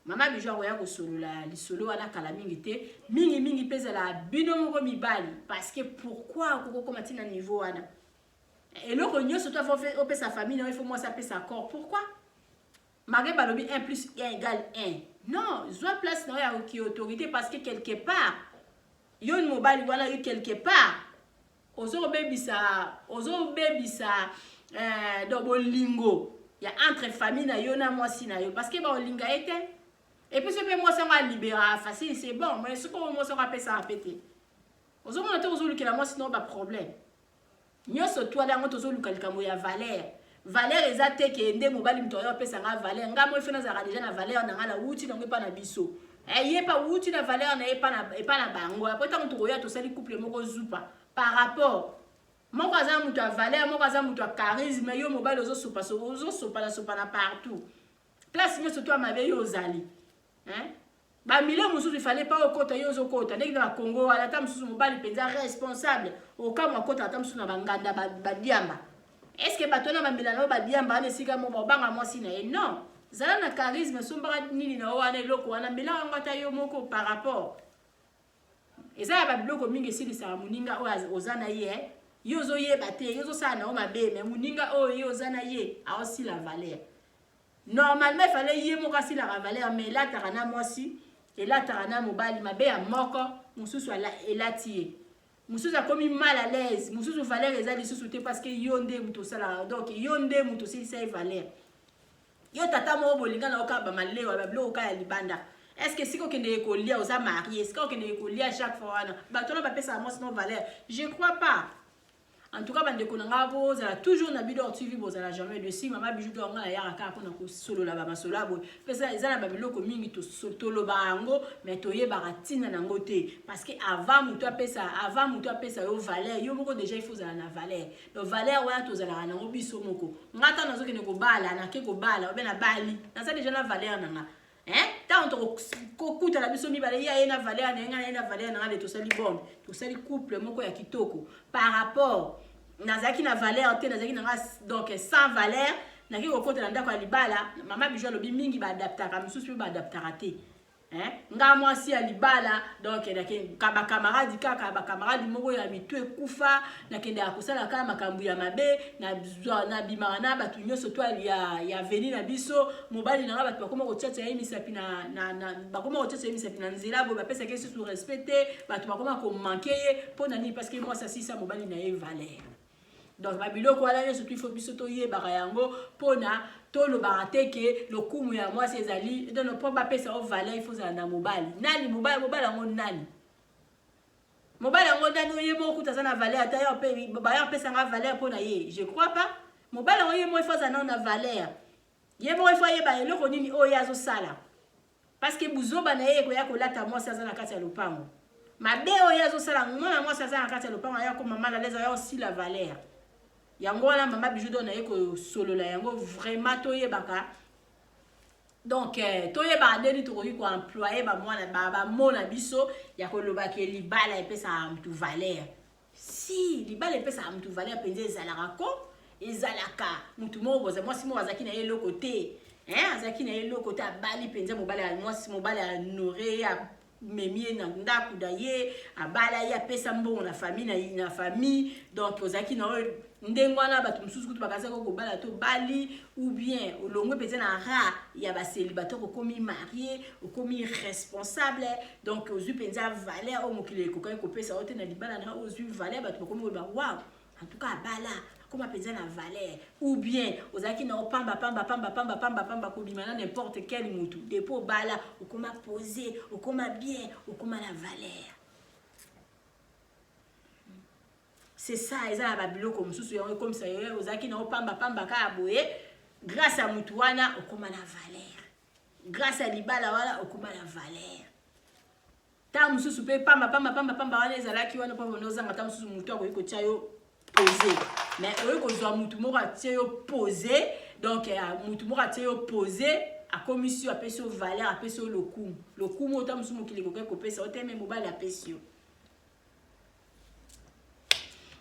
Mama Bijou akoya kosolola lisolo wana kala mingi te. Mingimingi mpe ezalaka bino moko mibali, parce que pourquoi okokokoma ntina niveau wana? Eloko nyonso to opesa famille na yo, il faut mwasi apesa accord. Pourquoi? Malgré balobi 1 plus 1 égale 1, non, zwa place na yo ya ki autorité, parce que quelque part yo mobali wana, yo quelque part ozobebisa donc bolingo ya entre famille na yo na mwasi na yo, parce que baolinga ye te. Et puis soki mpe mwasi yango alibéraka facile, c'est bon, mais soki oyo mwasi yango apesaka mpe te, ozomona te, ozolukela mwasi na yo baproblème nyonso. Twala yango, tozoluka likambo ya valeur. Valeur eza te ke nde mobali moto oyo apesanga valeur. Nga mo ife nazalaka déjà na valeur na nga, nawuti nango epa na biso. Ye pa wuti na valeur na ye epa na bango. Après, ntango tokoya, tosali couple moko zupa par rapport moko aza moto ya valeur, moko aza moto ya charisme. Yo mobali ozosopa, ozosopana sopana partout, place nyonso to ya mabe yo ozali. Bamilio mosusu ifale pa okota, yo ozokota ndenge na bakongo wana. Ata mosusu mobali mpenza responsable, okamwa, akota ata mosusu na banganda badiamba. Est ce que bato wana bamela na yo badiamba wana esika moko, babanga mwasi na ye? Non, zala na charisme, sombaka nini na yo wana, eloko wana, melaka yango ata yo moko. Par rapport eza ya babiloko mingi esilisaka moninga oyo oza na ye, yo ozoyeba te, yo ozosala na yo mabe, mais moninga oyo ye oza na ye aosila valeur. Normalement efale ye moko asilaka valeur, mais elataka na mwasi, elataka na mobali. Mabe ya moko, mosusu elati ye, mosusu akomi mal à l'aise, mosusu valeur eza lisusu te, parce que yo nde moto osalaka. Donc yo nde moto osilisa ye valeur. Yo tata moko bolinga na yo kaka bamalewa, babiloko kaka ya libanda. Est ce que esika okendeke kolia, oza marie, esika okendeke kolia chaque fois wana, bato wana bapesaka mwasi no valeur? Je crois pas. En tout cas, bandeko na nga, bozala toujours na Bidor TV, bozala jamais déçus. Mama Bijou d'Or, nga nayaka kaka mpona kosolola bamasolo ya boye. Mpe eza na babiloko mingi tolobaka yango, mais toyebaka ntina nango te, parce que avant moto apesa yo valeur, yo moko déjà il faut ozala na valeur. Donc valeur wana tozalaka nango biso moko. Nga ntango nazokende kobala, nake kobala obe nabali, naza déjà na valeur na nga. Ntango tokokutana biso mibale, ye aye na valeur na ye, ngai naye na valeur na nga, nde tosali bombe, tosali couple moko ya kitoko. Par rapport nazalaki na valeur te, nazalaki na nga donc sans valeur, naki kokota na ndako ya libala. Mama Bijou alobi mingi baadaptaka, mosusu mpe baadaptaka te. Nga mwasi ya libala, donc bakamaradi, kaka bakamaradi moko ya mitu ekufa, nakendaka kosala kaka makambo ya mabe, nabimaka na bato nyonso to ya veni na biso. Mobali na nga, bato bakoma kotiatia ye misapi na, bakoma kotiatia ye misapi na nzela boye, bapesaki ye susu respect te, bato bakoma komanquer ye. Mpo na nini? Parce que mwasi asisa mobali na ye valeur. Donc babiloko wana nyonso tu, il faut biso toyebaka yango mpona tolobaka te ke lokumu ya mwasi ezali donc mpo bapesa yo valeur, il faut ozala na mobali. Nani mobali? Mobali yango nani? Mobali yango nani? Oye moko kuta aza na valeur, ata yo baya opesanga valeur mpo na ye, je crois pas. Mobali yango ye moko il faut azala nano na valeur. Ye moko il faut ayeba eloko nini oyo ye azosala, parce que buzoba na ye ekoya kolata mwasi aza na kati ya lopango. Mabe oyo azosala, mwana mwasi aza na kati ya lopango aya koma mal à l'aise, aya osila valeur. Yango wana mama Bijou d'Or naye kosolola yango vraiment. Toyebaka donc toyebaka ndeni tokoki koemployer bamwana bamona biso ya kolobaka libala epesaka mutu valeur. Si libala epesaka mutu valeur mpenza, ezalaka ko ezalaka mutu moko boza mwasi moko azalaki na ye eloko te, azalaki na ye eloko te, abali mpenza mobali ya mwasi, mobali ya nore, amemi ye na ndako na ye, abala ye, apesa mbongo na famille, na famille. Donc ozalaki na oyo ndenge wana, bato mosusu kutu bakazaki kobala to bali ou bien olongwe mpenza na ra ya bacélibataire, okomi marié, okomi responsable. Donc ozwi mpenza valeur oyo mokili ekokaki kopesa yo te. Na libala na ozwi valeur, bato bakomi koloba: "Wow, en tout cas abala, akoma mpenza na valeur." Ou bien ozalaki na opamba pamba pamba pamba pamba pamba, kobima na n'importe quel mutu, depuis obala okoma posé, okoma bien, okoma na valeur. C'est ça. Eza na babiloko mosusu yango ekomisa yo ozalaki na opamba pamba kaka boye, grâce ya mutu wana okoma na valeur, grâce ya libala wana okoma na valeur. Ntango mosusu mpe pamba pamba pamba pamba wana ezalaki wana mpo mpona ozanga, ntango mosusu motu akoki kotia yo posé, mais oyoki kozwa mutu moko atie yo posé. Donc mutu moko atie yo posé, akomisi yo, apesi yo valeur, apesi yo lokumu, lokumu oyo ta mosusu mokili ekoki kopesa yo te, mais mobali apesi yo.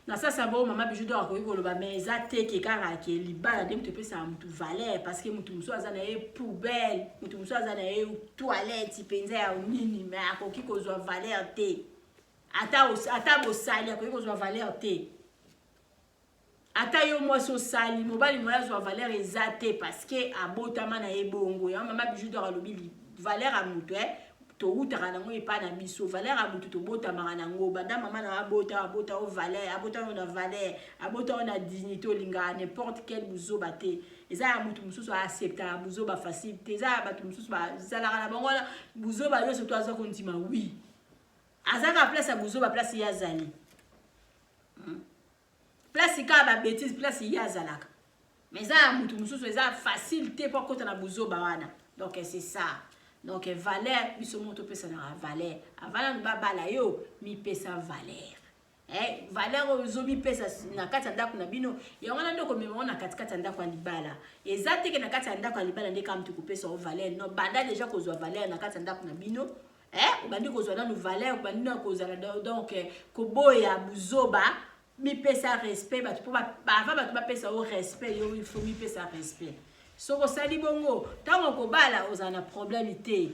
Na sasa bo mama Bijou d'Or akoki koloba, mais eza te ke kaka ke libala nde moto epesaka motu valeur, parce que motu mosusu aza na ye poubelle, motu mosusu aza na ye toilette mpenza ya nini, mais akoki kozwa valeur te. Ata bosali, akoki kozwa valeur te. Ata yo mwasi osali, mobali moye azwa valeur eza te, parce que abotama na ye bongo. Yango mama Bijou d'Or alobi valeur ya moto towutaka nango epai na biso. Valeur ya motu tobotamaka nango. Banda mama na abota, abota o valeur, abota oyo na valeur, abota oyo na dignité. Olingaka n'importe quel buzoba te. Eza ya motu mosusu aacceptaka buzoba facile te. Eza ya bato mosusu bazalaka na bango wana, buzoba nyonso to aza kondima. Wi, azalaka place ya buzoba, place ye azali, Place kaka babêtises, place ye azalaka. Mais eza ya motu mosusu eza facile te mpo akota na buzoba wana. Donc c'est ça. Donc valeur, biso moko topesanaka valeur. Avant nanu babala yo, mipesa valeur. Valeur oyo ozomipesa na kati ya ndako na bino, yango wana nde okomema ngo na katikati ya ndako ya libala. Eza teke na kati ya ndako ya libala nde kaka motu kopesa yo valeur. No, banda déjà kozwa valeur na kati ya ndako na bino. Obandi kozwa nanu valeur, obandi nanu kozala donc koboya buzoba, mipesa respect. Bato mpo avant bato bapesa yo respect, yo il faut mipesa respect. Soki osali bongo, ntango okobala ozala na problème te.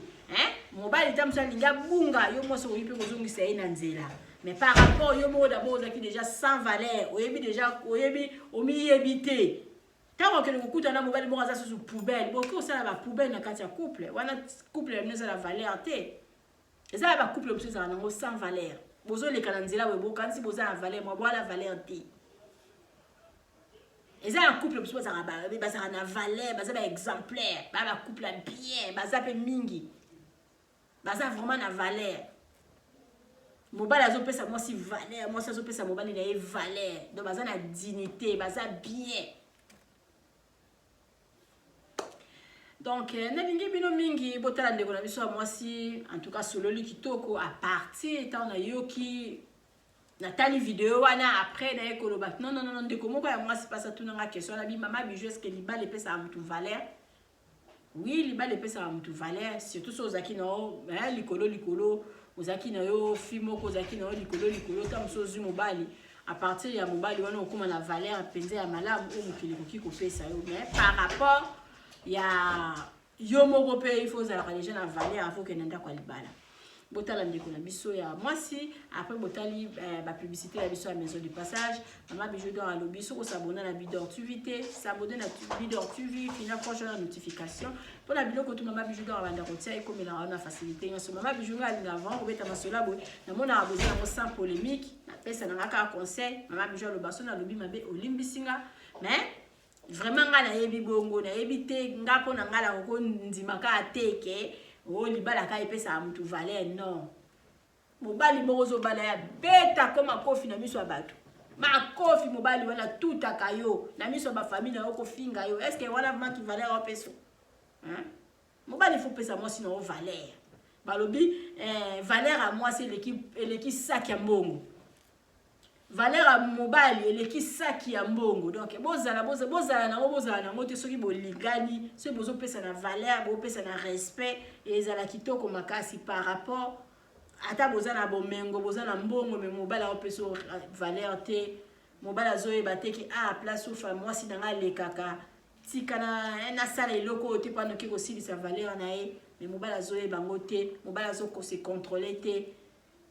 Mobali ta mosu alingi abunga yo, mwasi okoki mpe kozongisa ye na nzela. Mais par rapport yo moko d'abord ozalaki déjà sans valeur, oyebi déjà, oyebi, omiyebi te, ntango okende kokutana na mobali moko aza susu poubelle, bokoki kosala bapoubelle na kati ya couple wana. Couple ya bino eza na valeur te. Eza ya bacouple mosusu ezala nango sans valeur. Bozoleka na nzela boye, bokanisi boza na valeur, mwa bwana valeur te. Eza ya couple mosusu bazalaka na valeur, baza baexemplaire, baa bacouple ya bien, baza mpe mingi. Baza vraiment na valeur. Mobali azopesa mwasi valeur, mwasi azopesa mobali na ye valeur. Donc baza na dignité, baza bien. Donc eh, nalingi bino mingi botala ndeko na biso ya mwasi, en tout cas sololi kitoko. À partir ntango nayoki, natali video wana, après naye koloba non, non, non, ndeko moko ya mwasi mpasi atunanga question wana bi: "Mama Bijou, est-ce libala epesaka motu valeur?" Oui, libala epesaka motu valeur, surtout so ozalaki na yo likolo likolo, ozalaki na yo fi moko, ozalaki na yo likolo likolo. Ntango mosusu ozwi mobali, à partir ya mobali wana okóma na valeur mpenza ya malamu oyo mokili ekoki kopesa yo. Mais par rapport ya yo moko mpe, il faut ozalaka déjà na valeur avant okende ndako ya libala. Botala ndeko na biso ya mwasi, après botali bapublicité ya biso ya Maison du Passage. Mama Bijou d'Or alobi soki osabona na Bidor TV te, s'abonner na Bidor TV, fina cloche na notification mpona biloko tu Mama Bijou d'Or abanda kotia ekomelaka wana facilité nyonso. Mama Bijou nga alinga avant kobeta masolo boye, namonaka boza yango sans polémique, napesa nanga kaka conseil. Mama Bijou aloba so nalobi mabe, olimbisi nga. Mais vraiment nga nayebi bongo, nayebi te. Nga mpo na nga nakoko ndima kaka te ke oyo libala kaka epesaka motu valeur. Non, mobali moko ozobala ya beta ko makofi na miso ya bato, makofi mobali wana tutaka yo na miso ya bafamille na yo, kofinga yo, est-ce wana maki valeur opesa? Mobali faut pesa mwasi na yo valeur. Balobi valeur ya mwasi eleki saki ya mbongo, valeur ya mobali eleki saki ya mbongo. Donc bozala bozala nango, bozala nango te. Soki bolingani, soki bozopesa na valeur, bopesa na respect, ezala kitoko makasi par rapport ata boza na bomengo, boza na mbongo, mais mobali aopesa valeur te. Mobali azoyeba te ke a place ofa mwasi na nga alekaka, tika nasala eloko oyo te mpo anoki kosilisa valeur na ye. Mais mobali azoyeba yango te, mobali azokose contrôler te.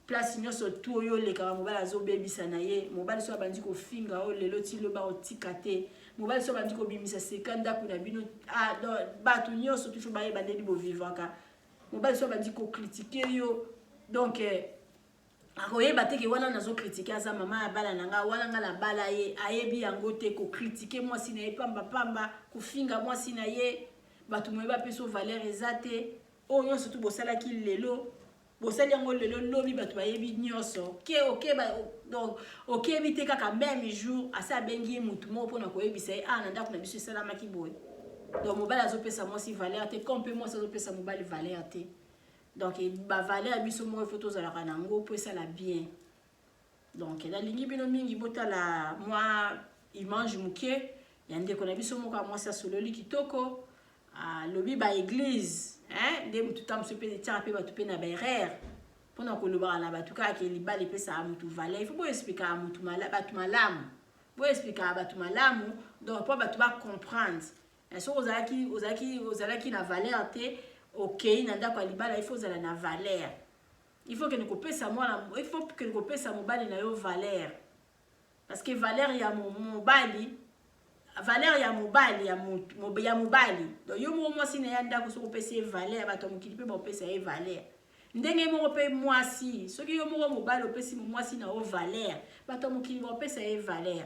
Place nyonso tu oyo olekaka, mobali azobebisa na ye. Mobali so abandi kofinga oyo lelo ti loba, otika te. Mobali so abandi kobimisa seka ndako na bino, ah, bato nyonso tu fo bayeba ndeni bovivaka. Mobali so abandi kocritiquer yo, donc akoyeba te ke wana nazocritiquer aza mama ya bala na nga, wana nga nabala ye. Ayebi yango te. Kocritiquer mwasi na ye pambapamba, kofinga mwasi na ye, bato moye bapesa valeur eza te. Oyo nyonso tu bosalaki lelo, bosali yango lelo, lobi bato bayebi nyonso ke donc okebi te. Kaka même jour asi abengi ye motu moko mpona koyebisa ye: "Ah, na ndako na biso esalamaki boye." Donc mobali azopesa mwasi valeur te, comme mpe mwasi azopesa mobali valeur te. Donc bavaleur ya biso moko ifo tozalaka nango mpo esala bien. Donc nalingi bino mingi botala mwa image moke ya ndeko na biso moko ya mwasi, asololi kitoko. Alobi baéglise nde motu ta mosu mpe etiaka mpe bato mpe na baerreur mpona kolobaka na bato kaka ke libala epesaka motu valeur. Il faut boexpliquaka motu bato malamu, boexpliquaka bato malamu, donc mpo bato bacomprendre. Soki ozalaki na valeur te, okei na ndako ya libala, il faut ozala na valeur. Il faut kende kopesa mwana, il faut kende kopesa mobali na yo valeur, parce que valeur ya mobali, valeur ya mobali ya mobali, donc yo moko mwasi na ya ndako, soki opesi ye valeur, bato ya mokili mpe baopesa ye valeur. Ndenge moko mpe mwasi, soki yo moko mobali opesi mwasi na yo valeur, bato ya mokili baopesa ye valeur.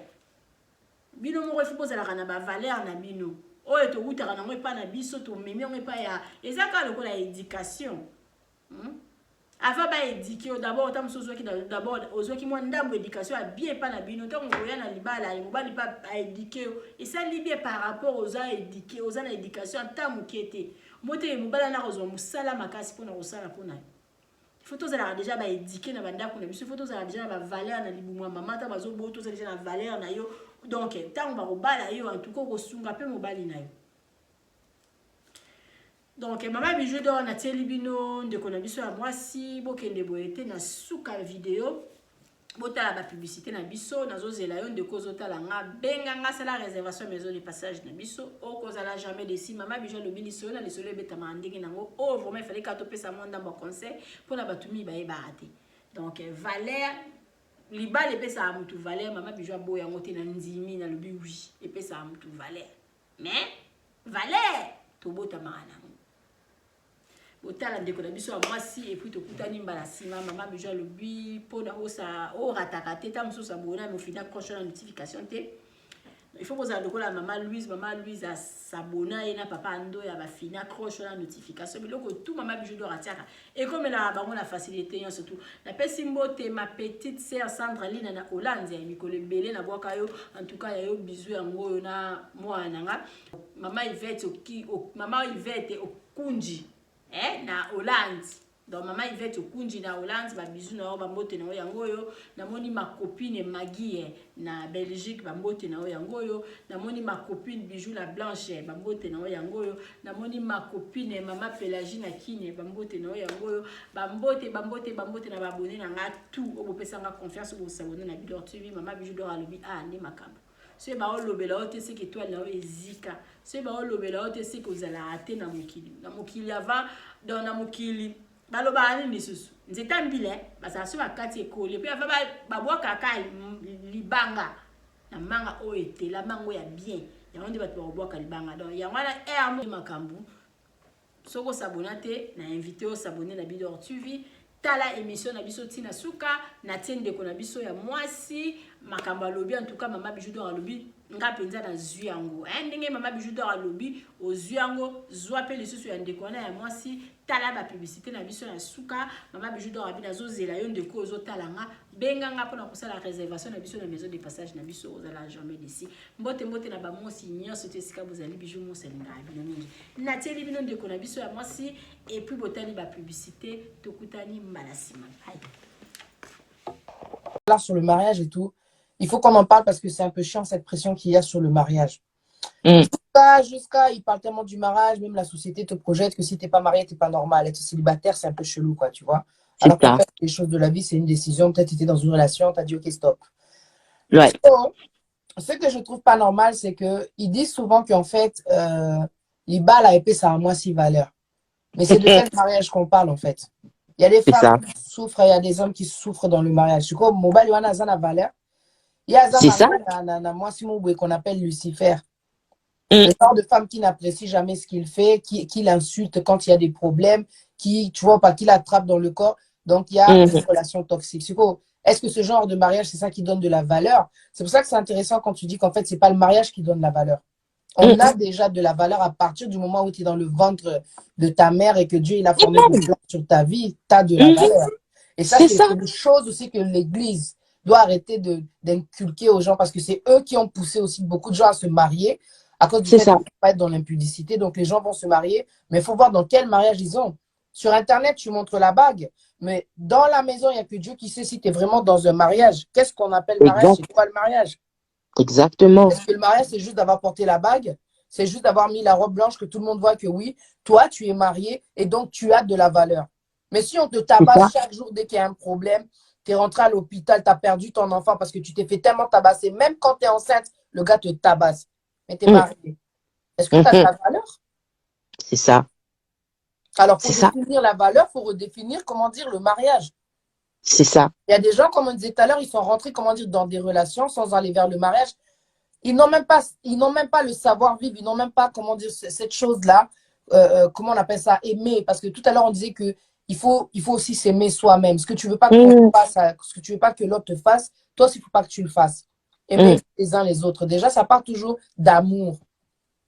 Bino moko il faut bozalaka na bavaleur na bino oyo towutaka nango epai na biso, tomemi yango epai ya, eza kaka lokola éducation, Avant baéduquer yo d'abord, ata mosusu ozwaki d'abord, ozwaki mwa ndambo éducation ya bien epai na bino. Ntango okoya na libala, mobali mpe aéduquer yo, esali bien par rapport oza éduqué, oza na éducation ata moke te. Mo te, mobali ana kozwa mosala makasi mpona kosala mpona yo. Faut tozalaka déjà baéduqué na bandako na biso, faut tozalaka déjà na bavaleur na libumu ya mama. Ntango bazoboya, tozala déjà na valeur na yo. Donc ntango bakobala yo, en tout cas okosunga mpe mobali na yo. Donc Mama Bijou d'Or natieli bino ndeko na biso ya mwasi. Bokende boye te, na suka ya video botala bapublicité na biso. Nazozela yo, ndeko ozotala nga, benga nga, sala réservation Maison de Passage na biso, okozala jamais déçu. Mama Bijou alobi lisolo na lisolo ebetamaka ndenge nango. Oyo vraiment efale kaka topesa mwa ndambo ya conseil mpona bato mingi bayebaka te. Donc valeur, libala epesaka motu valeur. Mama Bijou aboya yango te, na ndimi, nalobi oui, epesaka motu valeur, mais valeur tobotamaka nango. Botala ndeko na biso ya mwasi, et puis tokutani mbala nsima. Mama Bijou alobi mpona orataka te, ta mosusu abona mofina cloche na notification te. Il faut bozala lokola Mama Louise. Mama Louise asabona, ye na papa Ndoya bafina cloche na notification. Biloko tout Mama Bijou d'Or atiaka ekomelaka bango na facilité nyonso. Tu napesi mbote ma petite sœur Sandra Lina na Hollande ya mikolo ebele, nabwaka yo. En tout cas ya yo bizu yango oyo na mwana na nga Mama Ivete, Mama Ivete Okunji, na Hollande. Donc Mama Ivete Okunji na Hollande, babizu na yo, bambote na yo yango oyo. Namoni ma copine Magie na Belgique, bambote na yo yango oyo. Namoni ma copine Bijou la Blanche, bambote na yo yango oyo. Namoni ma copine Mama Pélagie na Kine, bambote na yo yango oyo. Bambote, bambote, bambote na baabonnés na nga tout oyo bopesanga confiance, oyo bosabonner na Bidor TV. Mama Bijou d'Or alobi a nde makambo. Soki baolobela yo te, seke étoile na yo ezika. Soki baolobela yo te, seke ozalaka te na mokili. Na mokili avant, donc na mokili balobaka nini lisusu? Nzete ya mbila bazala so bakati ekoli, mpe ava babwakaka libanga na manga oyo etela, mango ya bien, yango nde bato bakobwaka libanga. Donc yango wana aire makambo. Soki osabona te, na invité osabonner na Bidor TV. Tala émission na biso ntina suka. Natie ndeko na biso ya mwasi, makambo alobi. En tout cas Mama Bijou d'Or alobi, nga mpenza nazwi yango. Ndenge Mama Bijou d'Or alobi, ozwi yango, zwa mpe lisusu ya ndeko wana ya mwasi. Tala bapublicité na biso ya suka. Mama Bijou d'Or abi nazozela yo, ndeko ozotala nga, benga nga mpona kosala réservation na biso na maison de passage na biso. Ozala jamais déçu. Mbote, mbote na bamosi nyonso to esika bozali. Bijou mosi alingaka bino mingi. Natieli bino ndeko na biso ya mwasi, et puis botali bapublicité. Tokutani mbala nsima. Là, sur le mariage et tout, il faut qu'on en parle parce que c'est un peu chiant, cette pression qu'il y a sur le mariage. Jusqu'à, il parle tellement du mariage, même la société te projette que si t'es pas marié, t'es pas normal. Être célibataire, c'est un peu chelou, quoi, tu vois. Alors qu'en fait, les choses de la vie, c'est une décision. Peut-être tu étais dans une relation, tu as dit ok, stop. So, ce que je trouve pas normal, c'est que ils disent souvent qu'en fait, libala epesaka mwasi valeur. Mais c'est de quel mariage qu'on parle, en fait? Il y a des femmes qui souffrent, il y a des hommes qui souffrent dans le mariage. C'est comme mobali wana aza na valeur. Il y a C'est ça. Na mwasi moko qu'on appelle Lucifer. Le genre de femme qui n'apprécie jamais ce qu'il fait, qui l'insulte quand il y a des problèmes, qui, tu vois pas, qui l'attrape dans le corps. Donc, il y a une relation toxique. C'est quoi? Est-ce que ce genre de mariage, c'est ça qui donne de la valeur? C'est pour ça que c'est intéressant quand tu dis qu'en fait, c'est pas le mariage qui donne la valeur. On a déjà de la valeur à partir du moment où tu es dans le ventre de ta mère et que Dieu, il a formé le plan sur ta vie, tu as de la valeur. Et ça, c'est une chose aussi que l'Église doit arrêter d'inculquer aux gens parce que c'est eux qui ont poussé aussi beaucoup de gens à se marier à cause du fait de ne pas être dans l'impudicité. Donc, les gens vont se marier, mais il faut voir dans quel mariage ils ont. Sur Internet, tu montres la bague, mais dans la maison, il n'y a que Dieu qui sait si tu es vraiment dans un mariage. Qu'est-ce qu'on appelle mariage? C'est quoi le mariage? Exactement. Est-ce que le mariage, c'est juste d'avoir porté la bague? C'est juste d'avoir mis la robe blanche, que tout le monde voit que oui, toi, tu es marié et donc tu as de la valeur? Mais si on te tabasse chaque jour dès qu'il y a un problème, tu es rentré à l'hôpital, tu as perdu ton enfant parce que tu t'es fait tellement tabasser, même quand tu es enceinte, le gars te tabasse. Mais tu es marié. Est-ce que tu as de la valeur? C'est ça. Alors, pour définir la valeur, il faut redéfinir, comment dire, le mariage. C'est ça. Il y a des gens, comme on disait tout à l'heure, ils sont rentrés, comment dire, dans des relations sans aller vers le mariage. Ils n'ont même pas le savoir-vivre, ils n'ont même pas, comment dire, cette chose-là, comment on appelle ça, aimer. Parce que tout à l'heure, on disait que il faut aussi s'aimer soi-même. Ce que tu veux pas que fasse, ce que tu veux pas que l'autre te fasse, toi aussi, il faut pas que tu le fasses. Aimer les uns les autres. Déjà, ça part toujours d'amour.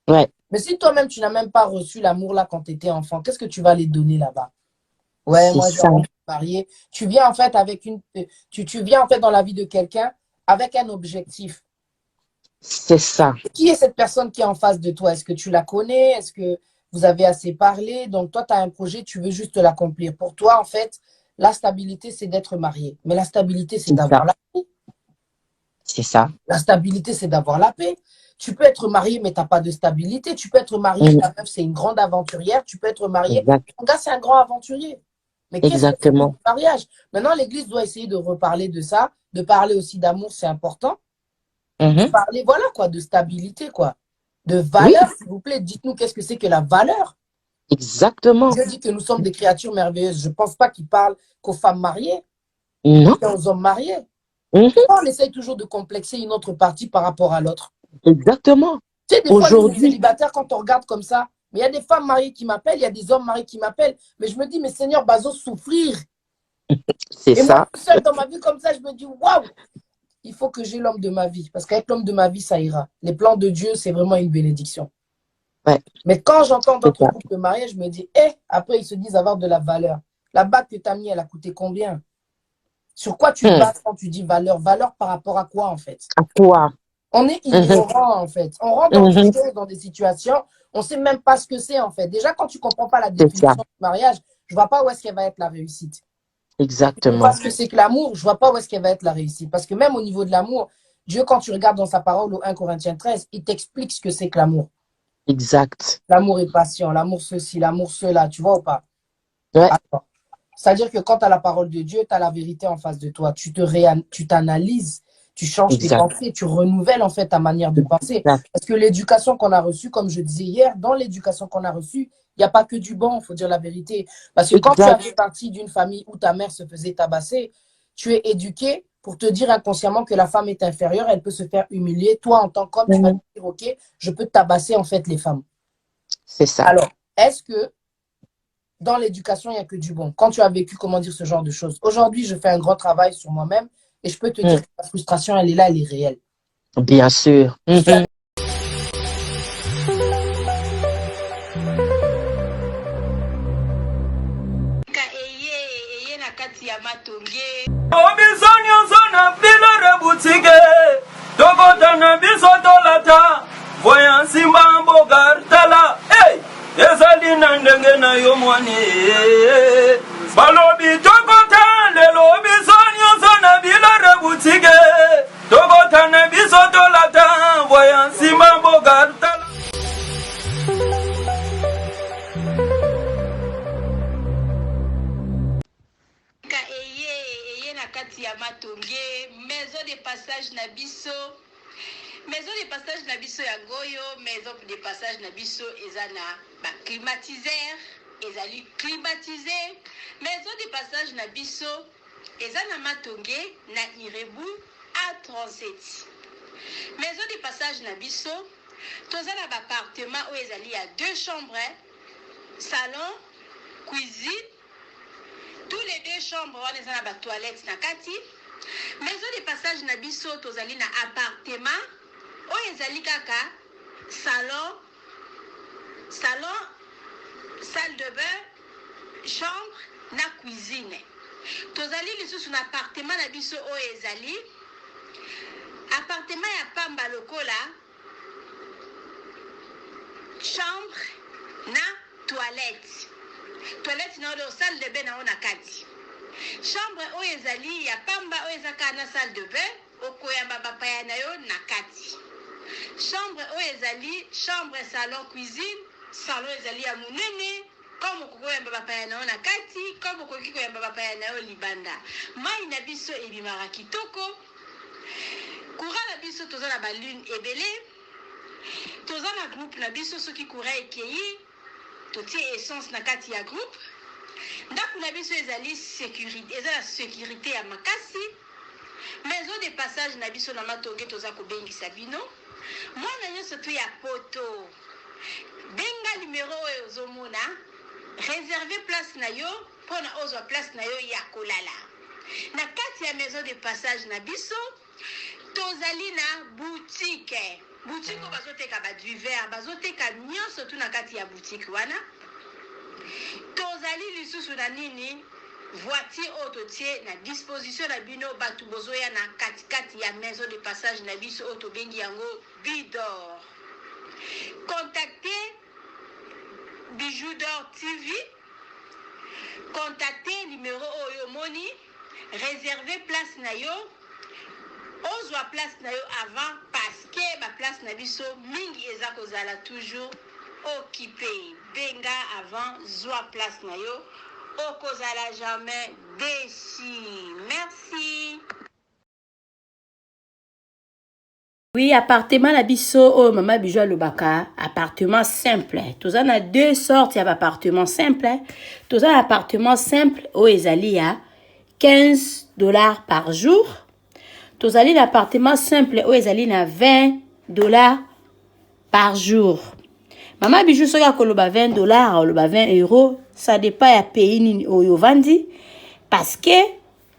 Mais si toi-même, tu n'as même pas reçu l'amour là quand tu étais enfant, qu'est-ce que tu vas aller donner là-bas? Ouais, moi, j'ai envie de me marier. Tu viens en fait dans la vie de quelqu'un avec un objectif. C'est ça. Qui est cette personne qui est en face de toi? Est-ce que tu la connais? Est-ce que vous avez assez parlé? Donc, toi, tu as un projet, tu veux juste l'accomplir. Pour toi, en fait, la stabilité, c'est d'être marié. Mais la stabilité, c'est d'avoir la paix. C'est ça. La stabilité, c'est d'avoir la paix. Tu peux être marié, mais tu n'as pas de stabilité. Tu peux être marié, ta meuf, c'est une grande aventurière. Tu peux être marié, ton gars, c'est un grand aventurier. Mais qu'est-ce que c'est Exactement. Le mariage? Maintenant, l'Église doit essayer de reparler de ça, de parler aussi d'amour, c'est important. Parler, voilà quoi, de stabilité, quoi. De valeur, s'il vous plaît. Dites-nous qu'est-ce que c'est que la valeur. Exactement. Dieu dit que nous sommes des créatures merveilleuses. Je ne pense pas qu'il parle qu'aux femmes mariées, Non. et aux hommes mariés. On essaye toujours de complexer une autre partie par rapport à l'autre. Exactement. Tu sais, des fois, les Aujourd'hui. Célibataires, quand on regarde comme ça, mais il y a des femmes mariées qui m'appellent, il y a des hommes mariés qui m'appellent, mais je me dis, mais Seigneur, bazo souffrir. C'est Et ça. moi, seule dans ma vie comme ça, je me dis, waouh! il faut que j'ai l'homme de ma vie. Parce qu'avec l'homme de ma vie, ça ira. Les plans de Dieu, c'est vraiment une bénédiction. Ouais. Mais quand j'entends C'est d'autres ça. couples mariés, je me dis, eh, après, ils se disent avoir de la valeur. La bague que tu as mis, elle a coûté combien? Sur quoi tu te bases quand tu dis valeur? Valeur par rapport à quoi, en fait? À quoi? On est ignorant, en fait. On rentre dans des choses, dans des situations, on ne sait même pas ce que c'est, en fait. Déjà, quand tu ne comprends pas la C'est ça. définition du mariage, je ne vois pas où est-ce qu'elle va être la réussite. Exactement. Parce que c'est que l'amour, je ne vois pas où est-ce qu'elle va être la réussite. Parce que même au niveau de l'amour, Dieu, quand tu regardes dans sa parole au 1 Corinthiens 13, il t'explique ce que c'est que l'amour. Exact. L'amour est patient, l'amour ceci, l'amour cela, tu vois ou pas? Ouais. Alors, c'est-à-dire que quand tu as la parole de Dieu, tu as la vérité en face de toi. Tu te tu t'analyses, tu changes tes Exact. pensées, tu renouvelles en fait ta manière de penser. Exact. Parce que l'éducation qu'on a reçue, comme je disais hier, dans l'éducation qu'on a reçue, il n'y a pas que du bon, il faut dire la vérité. Parce que quand tu Exact. as fait partie d'une famille où ta mère se faisait tabasser, tu es éduqué pour te dire inconsciemment que la femme est inférieure, elle peut se faire humilier. Toi, en tant qu'homme, tu vas te dire, OK, je peux tabasser en fait les femmes. C'est ça. Alors, est-ce que dans l'éducation, il n'y a que du bon? Quand tu as vécu, comment dire, ce genre de choses? Aujourd'hui, je fais un grand travail sur moi-même et je peux te dire que la frustration, elle est là, elle est réelle. Bien sûr. Eye eye na kati ya matonge. Biso nyonso na bilore butike tokota na biso tolata voya nsimba mboka tala hey! Ezali na ndenge na yo mwani balobi tokota lelo biso nyonso na bilore butike tokota na biso tolata voya nsimba mboka tala. Ka eye eye na kati ya matonge, maison de passage na biso, maison de passage na biso yango oyo. Maison de passage na biso eza na baclimatiseur, ezali climatisé. Maison de passage na biso eza na matonge na Irebu A37. Maison de passage na biso toza na baappartement oyo ezali ya deux chambres, salon, cuisine. Tous les deux chambres wana eza na batoilette na kati. Maison de passage na biso tozali na appartement oyo ezali kaka salon, salon, salle de bain, chambre na cuisine. Tozali lisusu na appartement na biso oyo ezali appartement ya pamba lokola chambre na toilette, toilette na oyo salle de bain na oyo na kati. Chambre oyo ezali ya pamba oyo eza kaka na salle de bain, okoyamba bapaya na yo na kati. Chambre oyo ezali chambre, salon, cuisine. Salon ezali ya monene, comme okoki koyamba bapaya na yo na kati, comme okoki koyamba bapaya na yo libanda. Mai na biso ebimaka kitoko. Courant na biso toza na balune ebele, toza na groupe na biso. Soki courant ekei, totie essence na kati ya groupe. Ndako na biso ezali sécurité, eza na sécurité ya makasi. Maison de passage na biso na Matonge, toza kobengisa bino mwana nyonso to ya poto. Benga numero oyo ozomona, réserve place na yo mpona ozwa place na yo ya kolala na kati ya maison de passage na biso. Tozali na boutique, boutique oyo bazoteka badivers, bazoteka nyonso tu na kati ya boutique wana. Tozali lisusu na nini, voiture oyo totie na disposition na bino bato bozoya na katikati ya maison de passage na biso oyo tobengi yango Bidor. Contactez Bijou d'Or TV, contactez numéro oyo omoni, réserve place na yo, ozwa place na yo avant, parce que baplace na biso mingi eza kozala toujours occupé. Benga avant, zwa place na yo, okozala jamais déçu. Merci. Oui, appartement na biso oyo mama Bijou alobaka, appartement simple. Toza na deux sortes ya baappartement simple. Toza na appartement simple oyo ezali ya 15 $ par jour. Tozali na appartement simple oyo ezali na 20 $ par jour. Mama Bijou soki akoloba 20 $, aloba 20 euros, ça dépend ya pays nini oyo ovandi, parce que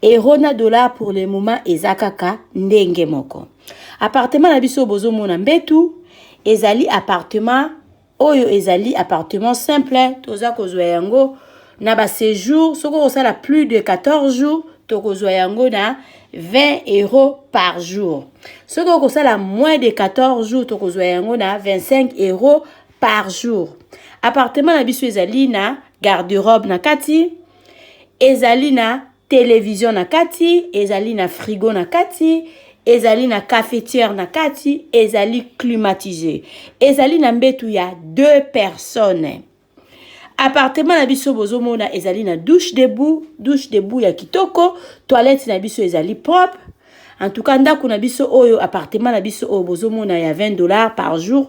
Euro na dollar pour le moment eza kaka ndenge moko. Appartement na biso bozomona mbetu ezali appartement oyo ezali appartement simple, toza kozwa yango na ba séjour. Soki okosala plus de 14 jours, tokozwa yango na 20 euros par jour. Soki okosala moins de 14 jours, tokozwa yango na 25 euros par jour. Appartement na biso ezali na garde-robe na kati, ezali na télévision na kati, ezali na frigo na kati, ezali na cafetière na kati, ezali climatisé, ezali na mbetu ya deux personnes. Appartement na biso bozomona ezali na douche debout, douche debout ya kitoko, toilette na biso ezali propre. En tout cas, ndako na biso oyo, appartement na biso oyo bozomona ya 20 $ par jour,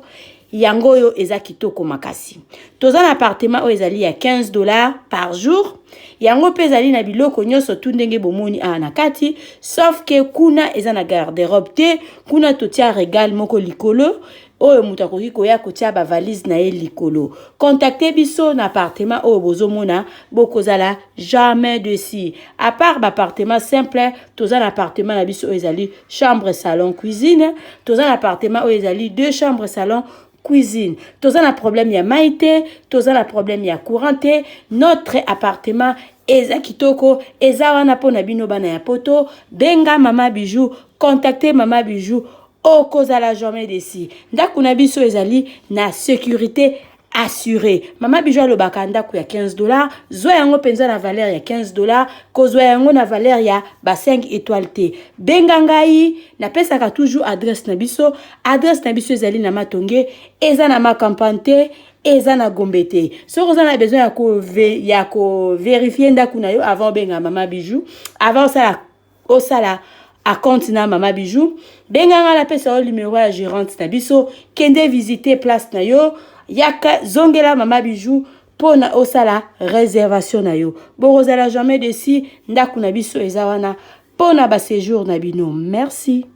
yango oyo eza kitoko makasi. Toza na appartement oyo ezali ya 15 $ par jour. Yango mpe ezali na biloko nyonso tu ndenge bomoni awa na kati, sauf que kuna eza na garde-robe te. Kuna totia regale moko likolo oyo moto akoki koya kotia bavalise na ye likolo. Contacte biso na appartement oyo bozomona, bokozala jamais déçus. À part baappartement simple, toza na appartement na biso oyo ezali chambre, salon, cuisine. Toza na appartement oyo ezali deux chambres, salon, cuisine. Toza na problème ya mai te, toza na problème ya courant te. Notre appartement eza kitoko, eza wana mpona bino bana ya Poto. Benga Mama Bijou, contacte Mama Bijou, okozala jamais déçu. Ndako na biso ezali na sécurité assuré. Mama Bijou alobaka ndako ya 15 $, zwa yango mpenza na valeur ya 15 $, kozwa yango na valeur ya ba 5 étoile te. Benga ngai, napesaka toujours adresse na biso. Adresse na biso ezali na Matonge, eza na Macampagne te, eza na Gombe te. Soki oza na besoin ya kovérifier ndako na yo avant obenga Mama Bijou, avant osala acompte na Mama Bijou, benga nga, napesa yo numero ya gérante na biso. Kende visiter place na yo, yaka zongela Mama Bijou mpona osala réservation na yo. Bokozala jamais déçus. Ndako na biso eza wana mpona baséjour na bino. Merci.